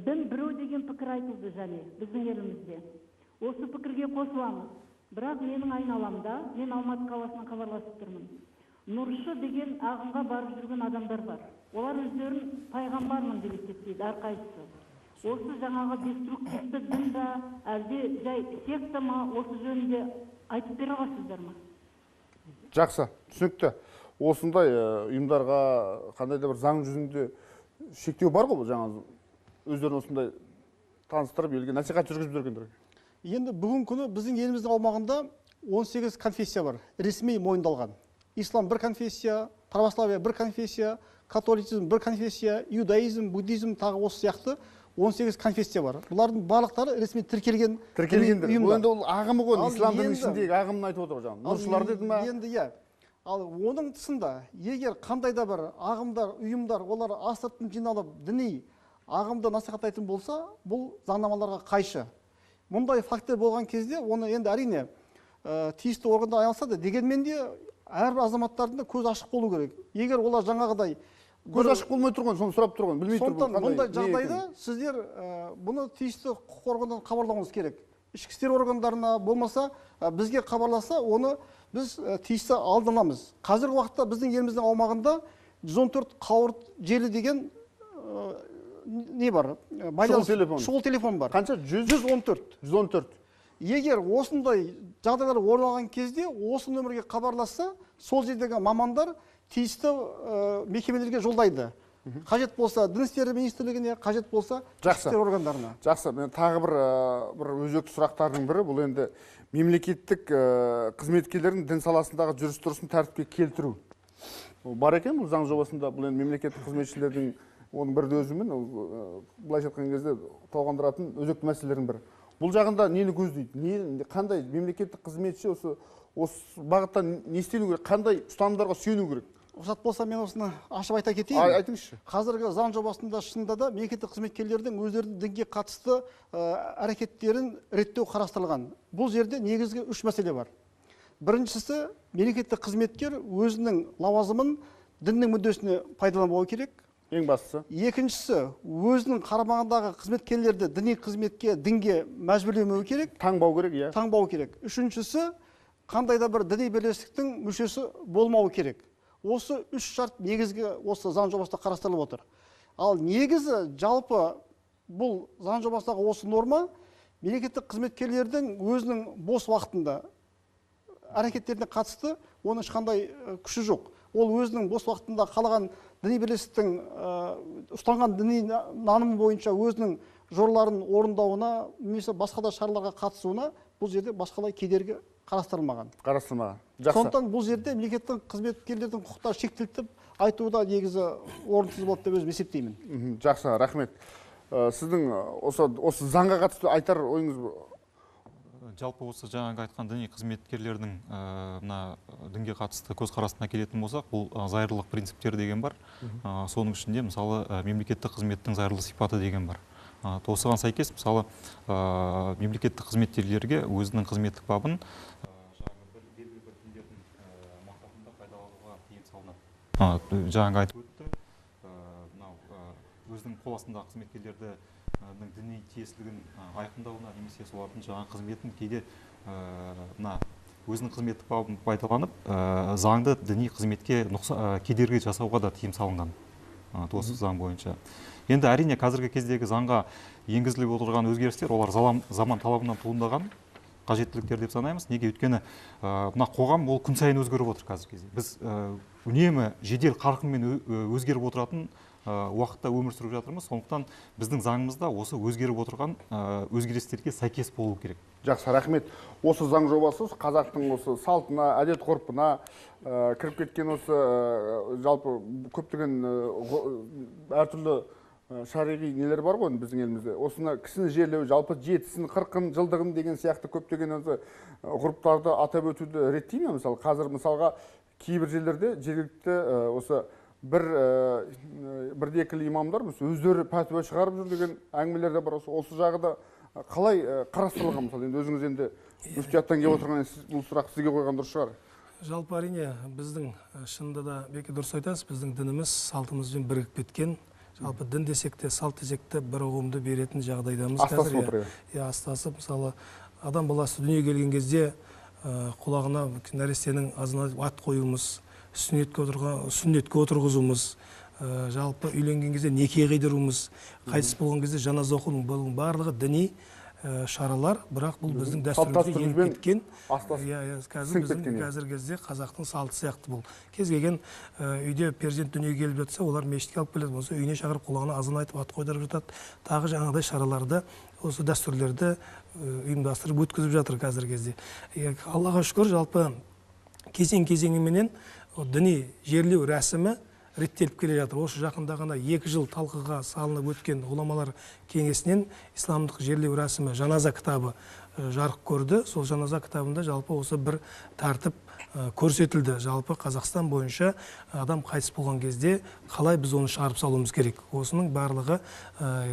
Дін біреу деген пікір айтылды және біздің елімізде. Осы пікірге қосыламыз. Бірақ менің айналамда, мен Алматы қаласынан хабарласып тұрмын. Нұршы деген ағымға барып жүрген адамдар бар. Олар өздерін пайғамбармын деп есептейді әрқайсысы. Осы жаңағы деструктивті дін ба, әлде жай секта ма, осы жөнінде айтып бере аласыздар ма? Жақсы, түсінікті. Осындай ұйымдарға қандай да бір заң жүзінде шектеу бар ғой, бұл жаңа өздерін осындай таныстырып, елге насихат жүргізіп жүргендер. Енді бүгін күні біздің еліміздің аумағында 18 конфессия бар, ресми мойындалған. Ислам бір конфессия, православие бір конфессия, католицизм бір конфессия, иудаизм, буддизм тағы осы сияқты 18 конфессия бар. Бұлардың барлықтары ресми тіркелген. Тіркелгендер. Бұл енді ол ағымы ғой, ислам дінінің ішіндегі ағымын айтып отыр жаңа. Нұршылар деді ма? Енді иә. Ал оның тұсында егер қандай да бір ағымдар, ұйымдар, олар астыртын жиналып діни ағымды насихаттайтын болса, бұл заңнамаларға қайшы. Мұндай фактілер болған кезде оны енді әрине тиісті органдар айналысады, дегенмен де әрбір азаматтардың да көзі ашық болу керек. Егер олар жаңағыдай көз ашық болмай тұрған, соны сұрап тұрған, білмей тұрған. Сондықтан мұндай жағдайда сіздер бұны тиісті құқық органдарына хабарлауыңыз керек. Ішкі істер органдарына болмаса бізге хабарласа, оны біз тиісті алдын аламыз. Қазіргі уақытта біздің еліміздің аумағында 114 қауырт желі деген не бар? Шұғыл телефон бар. Қанша? 114. 114. Егер осындай жағдайлар орын алған кезде осы нөмірге хабарласса, сол жердегі мамандар тиісті мекемелерге жолдайды. Қажет болса Дін істері министрлігіне, қажет болса ішкі істер органдарына. Жақсы, мен тағы бір өзекті сұрақтардың бірі, бұл енді мемлекеттік қызметкерлердің дін саласындағы жүріс-тұрысын тәртіпке келтіру. Бар екен бұл заң жобасында, бұл енді мемлекеттік қызметшілердің оның бірді өзімен, былайша айтқан кезде толғандыратын өзекті мәселелердің бірі. Бұл жағында нені көздейді? Қандай мемлекеттік қызметші осы бағытта не істеу керек? Қандай ұстанымдарға сүйену керек? Рұқсат болса мен осыны ашып айта кетейін. Айтыңызшы. Қазіргі заң жобасында шынында да мемлекеттік қызметкерлердің өздерінің дінге қатысты әрекеттерін реттеу қарастырылған. Бұл жерде негізгі үш мәселе бар. Біріншісі, мемлекеттік қызметкер өзінің лауазымын діннің мүддесіне пайдаланбауы керек. Ең бастысы. Екіншісі, өзінің қарамағындағы қызметкерлерді діни қызметке, дінге мәжбүрлемеу керек. Таңбау керек, иә. Таңбау керек. Үшіншісі, қандай да бір діни бірлестіктің мүшесі болмауы керек. Осы үш шарт негізгі осы заң жобасында қарастырылып отыр. Ал негізі жалпы бұл заң жобасындағы осы норма мемлекеттік қызметкерлердің өзінің бос уақытында әрекеттеріне қатысты оның ешқандай күші жоқ. Ол өзінің бос уақытында қалаған діни бірлестіктің ұстанған діни нанымы бойынша өзінің жораларын орындауына немесе басқа да шараларға қатысуына бұл жерде басқалай кедергі қарастырылмаған. Қарастырылмаған. Жақсы. Сондықтан бұл жерде мемлекеттік қызметкерлердің құқықтары шектелді деп айтуда негізі орынсыз болады деп өзім есептеймін. Жақсы, рахмет. Сіздің осы заңға қатысты айтар ойыңыз? Жалпы осы жаңағы айтқан діни қызметкерлердің мына дінге қатысты көзқарасына келетін болсақ, бұл зайырлылық принциптері деген бар. Соның ішінде мысалы мемлекеттік қызметтің зайырлы сипаты деген бар. Осыған сәйкес мысалы мемлекеттік қызметкерлерге өзінің қызметтік бабын белгілі бір діндердің мақсатында пайдалануға тыйым салынады. Жаңағы айтып өтті, мынау өзінің қол астындағы қызметкерлерді діни тиесілігін айқындауына немесе солардың жаңа қызметін кейде мына өзінің қызметтік бабын пайдаланып заңды діни қызметке кедергі жасауға да тыйым салынған осы заң бойынша. Енді әрине қазіргі кездегі заңға енгізіліп отырған өзгерістер олар заман талабынан туындаған. қажеттіліктер деп санаймыз. Неге? Өйткені мына қоғам ол күн сайын өзгеріп отыр қазіргі кезде. Біз үнемі жедел қарқынмен өзгеріп отыратын уақытта өмір сүріп жатырмыз. Сондықтан біздің заңымызда осы өзгеріп отырған өзгерістерге сәйкес болу керек. Жақсы, рахмет. Осы заң жобасы қазақтың осы салтына, әдет ғұрпына кіріп кеткен осы жалпы көптеген әртүрлі шариғи нелер бар ғой біздің елімізде. Осыны кісіні жерлеу, жалпы жетісін, 40 жылдығын деген сияқты көптеген осы ғұрыптарды атап өтуді реттей ме? Мысалы, қазір мысалға кейбір жерлерде жергілікті осы бірде екілі имамдар өздері пәтуа шығарып жүр деген әңгімелер де бар. Осы жағы да қалай қарастырылған? Мысалы, енді өзіңіз енді мүфтияттан келіп отырған, бұл сұрақ сізге қойған дұрыс шығар. Жалпы әрине біздің шынында да беке дұрыс айтасыз, біздің дініміз салтымызбен бірігіп кеткен. Жалпы дін десек те, салт десек те бір ұғымды беретін жағдайдамыз қазір. Астасып. Иә, астасып. Мысалы, адам баласы дүниеге келген кезде құлағына нәрестенің азына ат қоюымыз, сүннетке отырғызуымыз, жалпы үйленген кезде неке қидыруымыз, қайтыс болған кезде жаназа оқудың бұның барлығы діни шаралар, бірақ бұл біздің дәстүрімізге еніп кеткен. Қазір біздің қазіргі кезде қазақтың салты сияқты бұл. Кез келген үйде перзент дүниеге келіп жатса, олар мешітке алып келеді, болмаса үйіне шақырып құлағына азан айтып ат қойдырып жатады. Тағы жаңағыдай шараларды, осы дәстүрлерді ұйымдастырып өткізіп жатыр қазіргі кезде. Аллаға шүкір, жалпы кезең-кезеңіменен діни жерлеу рәсімі реттеліп келе жатыр. Осы жақында ғана 2 жыл талқыға салынып өткен ғұламалар кеңесінен исламдық жерлеу рәсімі жаназа кітабы жарық көрді. Сол жаназа кітабында жалпы осы бір тәртіп көрсетілді. Жалпы Қазақстан бойынша адам қайтыс болған кезде қалай біз оны шығарып салуымыз керек. Осының барлығы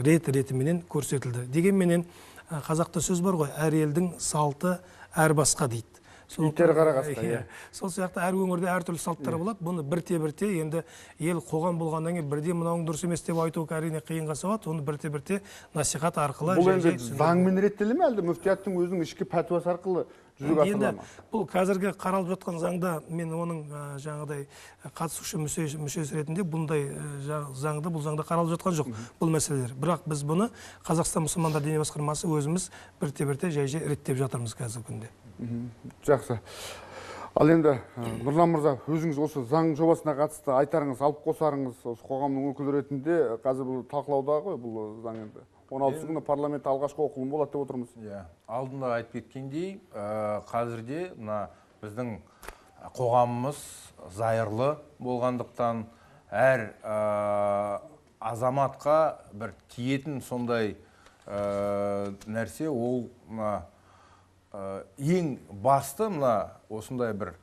рет-ретіменен көрсетілді. Дегенменен қазақта сөз бар ғой, әр елдің салты әр басқа дейді. Иттері қара қасқа, иә. Сол сияқты әр өңірде әртүрлі салттар болады. Бұны бірте-бірте енді ел қоғам болғаннан кейін бірде мынауың дұрыс емес деп айту әрине қиынға соғады. Оны бірте-бірте насихат арқылы. Бұл енді заңмен реттеле ме, әлде мүфтияттың өзінің ішкі пәтуасы арқылы жүзеге асырыла ма? Бұл қазіргі қаралып жатқан заңда мен оның жаңағыдай қатысушы мүшесі ретінде бұндай заңды, бұл заңда қаралып жатқан жоқ бұл мәселелер. Бірақ біз бұны Қазақстан мұсылмандар діни басқармасы өзіміз бірте-бірте жай-жай реттеп жатырмыз қазіргі күнде. Жақсы. Ал енді Нұрлан мырза, өзіңіз осы заң жобасына қатысты айтарыңыз, алып қосарыңыз, осы қоғамның өкілі ретінде қазір бұл талқылауда ғой бұл заң енді. 16 күні парламентте алғашқы оқылым болады деп отырмыз. Иә, алдында айтып кеткендей, қазірде мына біздің қоғамымыз зайырлы болғандықтан әр азаматқа бір тиетін сондай нәрсе ол мына ең басты мына осындай бір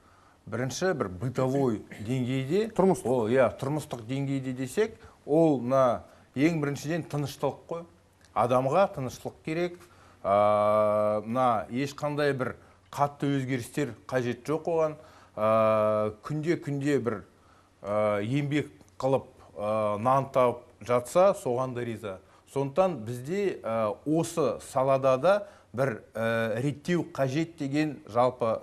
бірінші бір бытовой деңгейде, тұрмыстық, ол иә, тұрмыстық деңгейде десек, ол мына ең біріншіден тыныштық қой. Адамға тыныштық керек. Мына ешқандай бір қатты өзгерістер қажет жоқ оған. Күнде-күнде бір еңбек қылып нан тауып жатса, соған да риза. Сондықтан бізде осы салада да бір реттеу қажет деген жалпы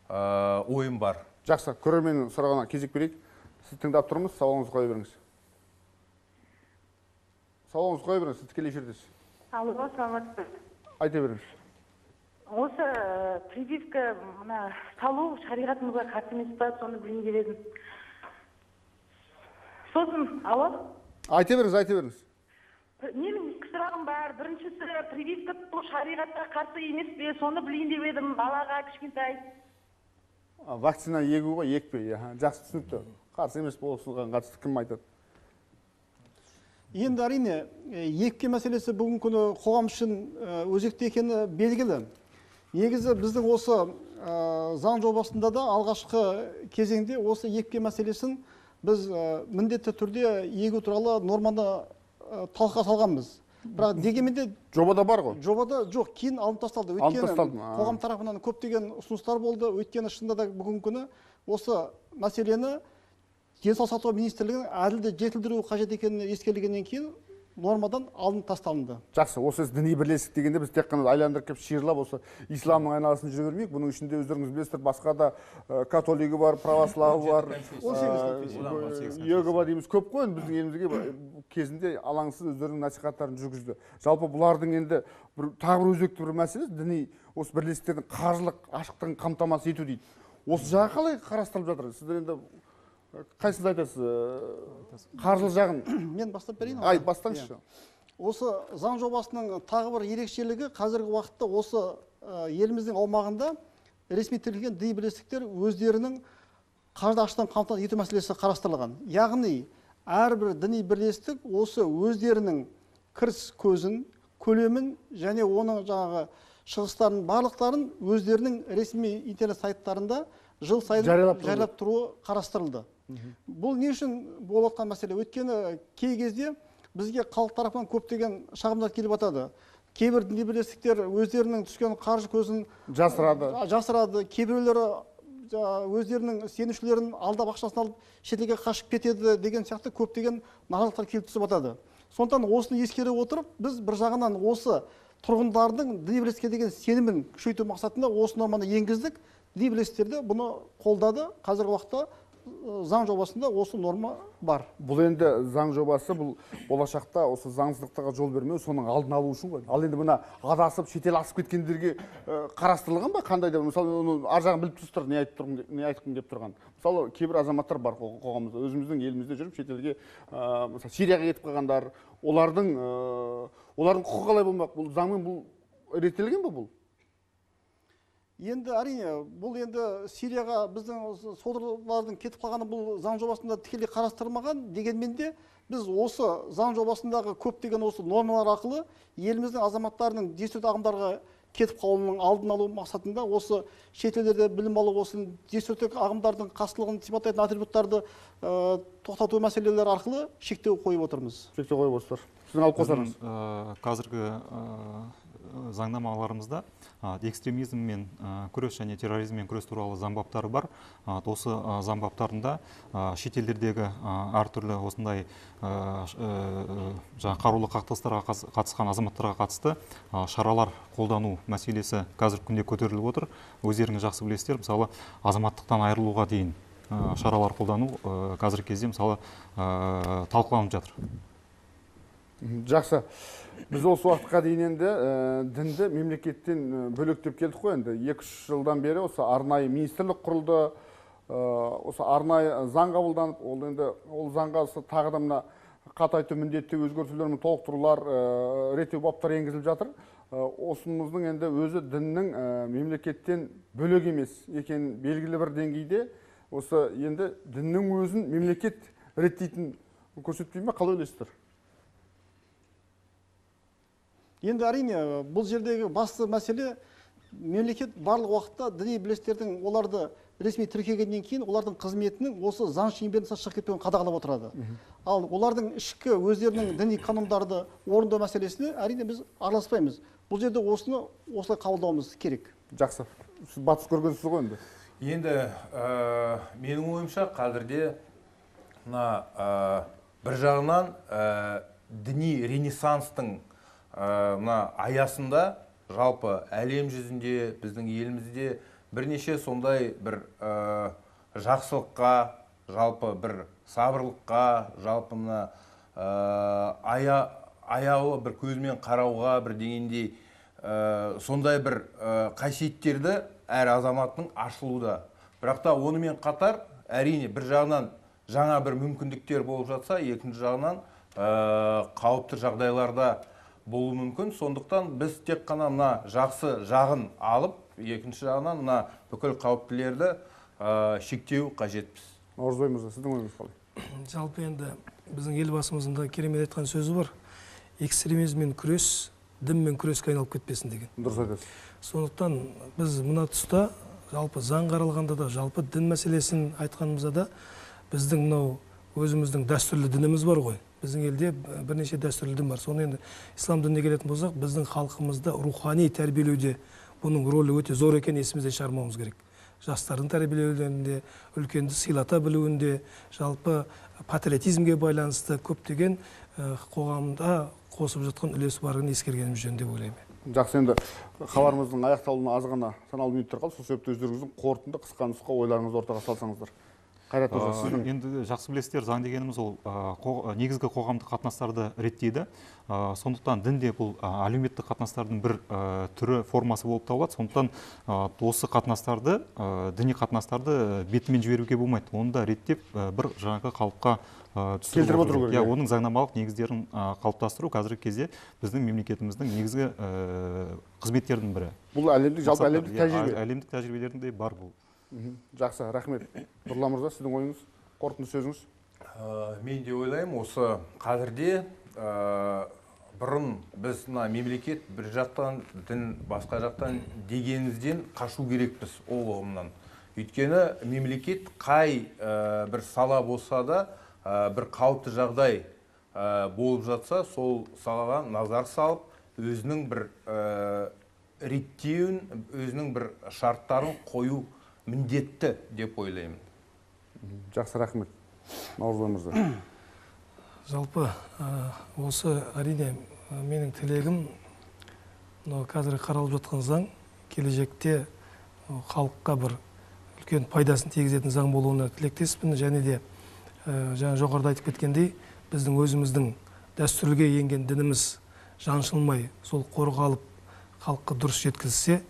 ойым бар. Жақсы, көрерменнің сұрағына кезек берейік. Сіз тыңдап тұрмыз, сауалыңызды қоя беріңіз. Сауалыңызды қоя беріңіз, сіз тікелей эфирдесіз. Алло, саламатсыз. Айта беріңіз. Осы прививка мына салу шариғатымызға қарсы емес па, соны білейін деп едім. Сосын, алло? Айта беріңіз, айта беріңіз. Менің екі сұрағым бар. Біріншісі, прививка шариғатқа қарсы емес пе, соны білейін деп едім, балаға кішкентай. Вакцина егу ғой, екпе. Жақсы, түсінікті. Қарсы емес болуға қатысты кім айтады? Енді әрине, екпе мәселесі бүгінгі күні қоғам үшін өзекті екені белгілі. Негізі біздің осы заң жобасында да алғашқы кезеңде осы екпе мәселесін біз міндетті түрде егу туралы норманы талқыға салғанбыз. Бірақ дегенмен де жобада бар ғой. Жобада жоқ, кейін алынып тасталды. Өйткені қоғам тарапынан көптеген ұсыныстар болды. Өйткені шынында да бүгінгі күні осы мәселені Денсаулық сақтау министрлігінің әділді жетілдіру қажет екенін ескерілгеннен кейін нормадан алынып тасталынды. Жақсы, осы діни бірлестік дегенде біз тек қана айландырып келіп шиырлап осы исламның айналасын жүре бермейік. Бұның ішінде өздеріңіз білесіздер, басқа да католигі бар, православы бар, йога дейміз, көп қой енді біздің елімізге кезінде алаңсыз өздерінің насихаттарын жүргізді. Жалпы бұлардың енді тағы бір өзекті бір мәселесі діни осы бірлестіктердің қаржылық ашықтығын қамтамасыз ету дейді. Осы жағы қалай қарастырылып жатыр? Сіздер енді қайсыңыз айтасыз? Қаржылық жағын. Мен бастап берейін. Ай, бастаңызшы. Осы заң жобасының тағы бір ерекшелігі қазіргі уақытта осы еліміздің аумағында ресми тіркелген діни бірлестіктер өздерінің қаржы ашықтығын қамтамасыз ету мәселесі қарастырылған. Яғни әрбір діни бірлестік осы өздерінің кіріс көзін, көлемін және оның жаңағы шығыстарын барлықтарын өздерінің ресми интернет сайттарында жыл сайын жариялап тұруы қарастырылды. Бұл не үшін болып жатқан мәселе? Өйткені кей кезде бізге халық тарапынан көптеген шағымдар келіп жатады. Кейбір діни бірлестіктер өздерінің түскен қаржы көзін жасырады. Кейбіреулері өздерінің сенушілерін алдап ақшасын алып шетелге қашып кетеді деген сияқты көптеген наразылықтар келіп түсіп жатады. Сондықтан осыны ескере отырып, біз бір жағынан осы тұрғындардың діни бірлестікке деген сенімін күшейту мақсатында осы норманы енгіздік. Діни бірлестіктер де бұны қолдады. Қазіргі уақытта заң жобасында осы норма бар. Бұл енді заң жобасы, бұл болашақта осы заңсыздықтарға жол бермеу, соның алдын алу үшін ғой. Ал енді мына адасып, шетел асып кеткендерге қарастырылған ба? Қандай да, мысалы, оны ар жағын біліп тұрсыздар, не айтқым келіп тұрған. Мысалы, кейбір азаматтар бар қоғамымызда, өзіміздің елімізде жүріп шетелге, мысалы, Сирияға кетіп қалғандар, олардың құқығы қалай болмақ? Бұл заңмен бұл реттелген бе бұл? Енді әрине, бұл енді Сирияға біздің содырлардың кетіп қалғаны бұл заң жобасында тікелей қарастырылмаған, дегенмен де біз осы заң жобасындағы көптеген осы нормалар арқылы еліміздің азаматтарының деструктивті ағымдарға кетіп қалуының алдын алу мақсатында осы шетелдерде білім алу, осы деструктивті ағымдардың қастылығын сипаттайтын атрибуттарды тоқтату мәселелері арқылы шектеу қойып отырмыз. Шектеу қойып отырсыздар. Сіздің алып қосарыңыз. Қазіргі заңнамаларымызда экстремизммен күрес және терроризммен күрес туралы заң баптары бар. Осы заң баптарында шетелдердегі әртүрлі осындай қарулы қақтығыстарға қатысқан азаматтарға қатысты шаралар қолдану мәселесі қазіргі күнде көтеріліп отыр. Өздеріңіз жақсы білесіздер, мысалы, азаматтықтан айырылуға дейін шаралар қолдану қазіргі кезде, мысалы, талқыланып жатыр. Жақсы. Біз осы уақытқа дейін енді дінді мемлекеттен бөлектеп келдік қой енді. 2-3 жылдан бері осы арнайы министрлік құрылды, осы арнайы заң қабылданып, ол енді ол заңға тағы да мына қатайту міндетті өзгертулер мен толықтырулар, реттеу баптары енгізіліп жатыр. Осымыздың енді өзі діннің мемлекеттен бөлек емес екенін белгілі бір деңгейде осы енді діннің өзін мемлекет реттейтін көрсетпей ме, қалай ойлайсыздар? Енді әрине, бұл жердегі басты мәселе мемлекет барлық уақытта діни бірлестіктердің оларды ресми тіркегеннен кейін олардың қызметінің осы заң шеңберінен шығып кетпеуін қадағалап отырады. Ал олардың ішкі өздерінің діни канондарды орындау мәселесіне әрине біз араласпаймыз. Бұл жерде осыны осылай қабылдауымыз керек. Жақсы. Сіз батыс көргенсіз ғой енді. Енді менің ойымша қазірде мына бір жағынан діни ренессанстың мына аясында жалпы әлем жүзінде, біздің елімізде бірнеше сондай бір жақсылыққа, жалпы бір сабырлыққа, жалпы мына аяулы бір көзмен қарауға бір дегендей сондай бір қасиеттерді әр азаматтың ашылуда. Бірақ та онымен қатар әрине бір жағынан жаңа бір мүмкіндіктер болып жатса, екінші жағынан қауіпті жағдайларда болуы мүмкін. Сондықтан біз тек қана мына жақсы жағын алып, екінші жағынан мына бүкіл қауіптілерді шектеу қажетпіз. Наурызбай мырза, сіздің ойыңыз қалай? Жалпы енді біздің елбасымыздың да керемет айтқан сөзі бар. Экстремизммен күрес, дінмен күреске айналып кетпесін деген. Дұрыс айтасыз. Сондықтан біз мына тұста жалпы заң қаралғанда да, жалпы дін мәселесін айтқанымызда да біздің мынау өзіміздің дәстүрлі дініміз бар ғой. Біздің елде бірнеше дәстүрлі дін бар. Соны енді ислам дініне келетін болсақ, біздің халқымызды рухани тәрбиелеуде бұның рөлі өте зор екенін есімізден шығармауымыз керек. жастардың тәрбиелеуінде, үлкенді сыйлата білуінде, жалпы патриотизмге байланысты көптеген қоғамда қосып жатқан үлесі барын ескергеніміз жөн деп ойлаймын. Жақсы, енді хабарымыздың аяқталуына аз ғана санаулы минуттар қалды. Сол себепті өздеріңіздің қорытынды қысқа нұсқа ойларыңызды ортаға салсаңыздар. Қайрат мырза, сіздің енді жақсы білесіздер, заң дегеніміз ол негізгі қоғамдық қатынастарды реттейді. Сондықтан дін де бұл әлеуметтік қатынастардың бір түрі, формасы болып табылады. Сондықтан осы қатынастарды, діни қатынастарды бетімен жіберуге болмайды. Оны да реттеп бір жаңағы қалыпқа келтіріп отыру керек. Оның заңнамалық негіздерін қалыптастыру қазіргі кезде біздің мемлекетіміздің негізгі қызметтерінің бірі. Бұл әлемдік, жалпы әлемдік тәжірибе. Әлемдік тәжірибелердің де бар бұл. Жақсы, рахмет. Нұрлан мырза, сіздің ойыңыз, қорытынды сөзіңіз? Мен де ойлаймын, осы қазірде бұрын біз мына мемлекет бір жақтан, дін басқа жақтан дегенімізден қашу керекпіз ол ұғымнан. Өйткені мемлекет қай бір сала болса да, бір қауіпті жағдай болып жатса, сол салаға назар салып, өзінің бір реттеуін, өзінің бір шарттарын қою міндетті деп ойлаймын. Жақсы, рахмет. Наурызбай мырза. Жалпы осы әрине менің тілегім, мынау қазір қаралып жатқан заң келешекте халыққа бір үлкен пайдасын тигізетін заң болуына тілектеспін. Және де жаңа жоғарыда айтып кеткендей, біздің өзіміздің дәстүрге енген дініміз жаншылмай, сол қорғалып халыққа дұрыс жеткізілсе,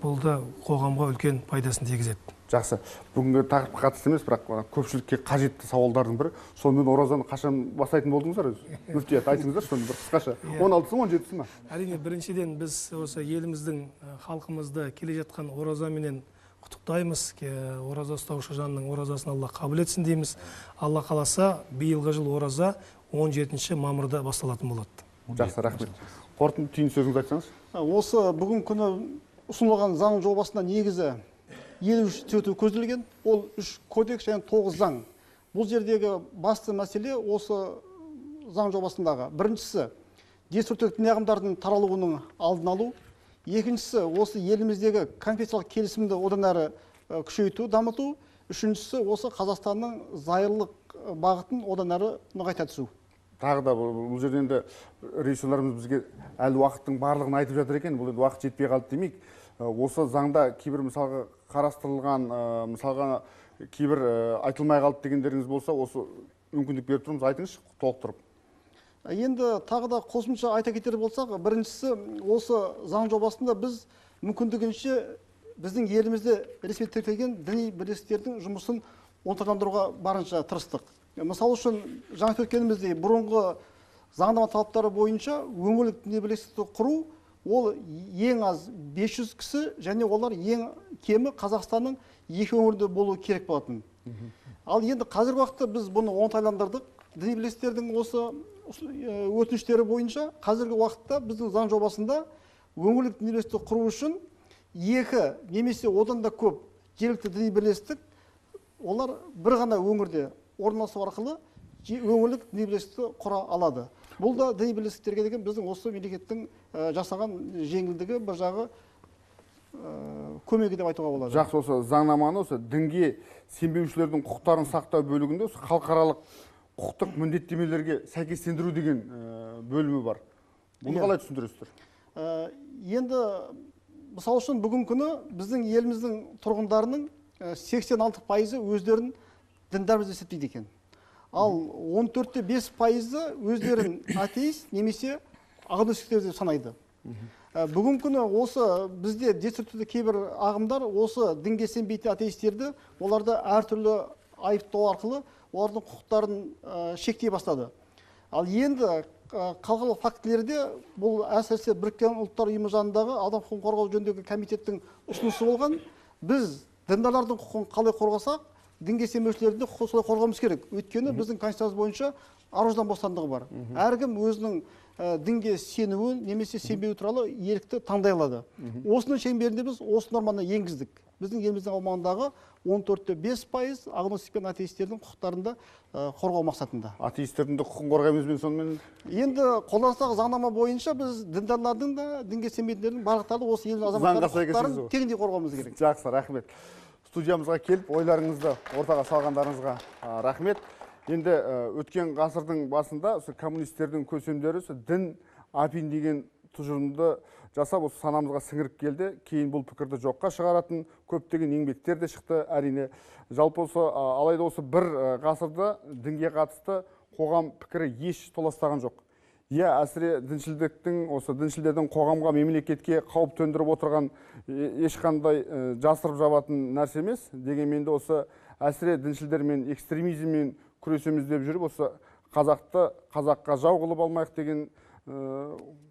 бұл да қоғамға үлкен пайдасын тигізеді. Жақсы. Бүгінгі тақырыпқа қатысты емес, бірақ көпшілікке қажетті сауалдардың бірі. Сонымен оразаны қашан бастайтын болдыңыздар өзі? Мүфтият, айтыңыздар, соны бір қысқаша. 16-сы ма, 17-сі ма? Әрине, біріншіден біз осы еліміздің, халқымызды келе жатқан оразаменен құттықтаймыз. Ораза ұстаушы жанның оразасын Алла қабыл етсін дейміз. Алла қаласа, биылғы жыл ораза 17 мамырда басталатын болады. Жақсы, рахмет. Қорытынды түйін сөзіңізді айтсаңыз. Осы бүгінгі күні ұсынылған заң жобасында негізі 53 түзету көзделген, ол 3 кодекс және 9 заң. Бұл жердегі басты мәселе осы заң жобасындағы. Біріншісі, деструктивтік діни ағымдардың таралуының алдын алу. Екіншісі, осы еліміздегі конфессиялық келісімді одан әрі күшейту, дамыту. Үшіншісі, осы Қазақстанның зайырлық бағытын одан әрі нығайта түсу. Тағы да бұл жерде енді режиссерларымыз бізге әлі уақыттың барлығын айтып жатыр екен, бұл енді уақыт жетпей қалды демейік. Осы заңда кейбір мысалға қарастырылған, мысалға кейбір айтылмай қалды дегендеріңіз болса, осы мүмкіндік беріп тұрмыз, айтыңызшы толықтырып. Енді тағы да қосымша айта кетер болсақ, біріншісі, осы заң жобасында біз мүмкіндігінше біздің елімізде ресми тіркелген діни бірлестіктердің жұмысын оңтайландыруға барынша тырыстық. Мысалы үшін, жаңа өткеніміздей, бұрынғы заңнама талаптары бойынша өңірлік діни бірлестікті құру ол ең аз 500 кісі және олар ең кемі Қазақстанның екі өңірінде болуы керек болатын. Ал енді қазіргі уақытта біз бұны оңтайландырдық. Діни бірлестіктердің осы өтініштері бойынша қазіргі уақытта біздің заң жобасында өңірлік діни бірлестікті құру үшін екі немесе одан да көп жергілікті діни бірлестік олар бір ғана өңірде орналасу арқылы өңірлік діни бірлестікті құра алады. Бұл да діни бірлестіктерге деген біздің осы мемлекеттің жасаған жеңілдігі, бір жағы көмегі деп айтуға болады. Жақсы, осы заңнаманы осы дінге сенбеушілердің құқықтарын сақтау бөлігінде осы халықаралық құқықтық міндеттемелерге сәйкестендіру деген бөлімі бар. Бұны қалай түсіндіресіздер? Енді мысал үшін бүгінгі күні біздің еліміздің тұрғындарының 86% өздерін діндар деп есептейді екен. Ал 14,5% өздерін атеист немесе агностиктер деп санайды. Бүгінгі күні осы бізде деструктивті кейбір ағымдар осы дінге сенбейтін атеистерді оларды әртүрлі айыптау арқылы олардың құқықтарын шектей бастады. Ал енді халықаралық фактілерде бұл әсіресе Біріккен Ұлттар Ұйымы жанындағы адам құқығын қорғау жөніндегі комитеттің ұсынысы болған. Біз діндарлардың құқығын қалай қорғасақ, дінге сенбеушілердің құқығын солай қорғауымыз керек. Өйткені біздің конституциямыз бойынша ар-ождан бостандығы бар. Әркім өзінің дінге сенуін немесе сенбеуі туралы ерікті таңдай алады. Осының шеңберінде біз осы норманы енгіздік. Біздің еліміздің аумағындағы 14,5% агностик пен атеистердің құқықтарын да қорғау мақсатында. Атеистердің де құқығын қорғаймыз бен сонымен? Енді қолданыстағы заңнама бойынша біз діндарлардың да, дінге сенбейтіндердің барлықтары осы елдің азаматтарының құқықтарын теңдей қорғауымыз керек. Жақсы, рахмет. Студиямызға келіп, ойларыңызды ортаға салғандарыңызға рахмет. Енді өткен ғасырдың басында осы коммунистердің көсемдері осы дін апин деген тұжырымды жасап, осы санамызға сіңіріп келді. Кейін бұл пікірді жоққа шығаратын көптеген еңбектер де шықты әрине. Жалпы осы, алайда осы бір ғасырда дінге қатысты қоғам пікірі еш толастаған жоқ. Иә, әсіре діншілдіктің, осы діншілдердің қоғамға, мемлекетке қауіп төндіріп отырған ешқандай жасырып жабатын нәрсе емес. Дегенмен де осы әсіре діншілдермен, экстремизммен күресеміз деп жүріп, осы қазақты қазаққа жау қылып алмайық деген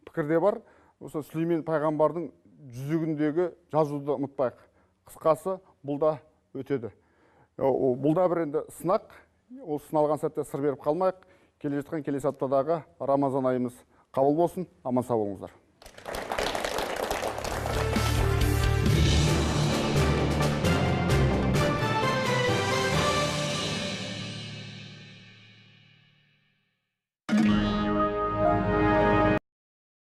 пікірде бар. Осы Сүлеймен пайғамбардың жүзігіндегі жазуды ұмытпайық. Қысқасы, бұл да өтеді. Бұл да бір енді сынақ. Ол сыналған сәтте сыр беріп қалмайық. Келе жатқан келесі аптадағы Рамазан айымыз қабыл болсын. Аман сау болыңыздар.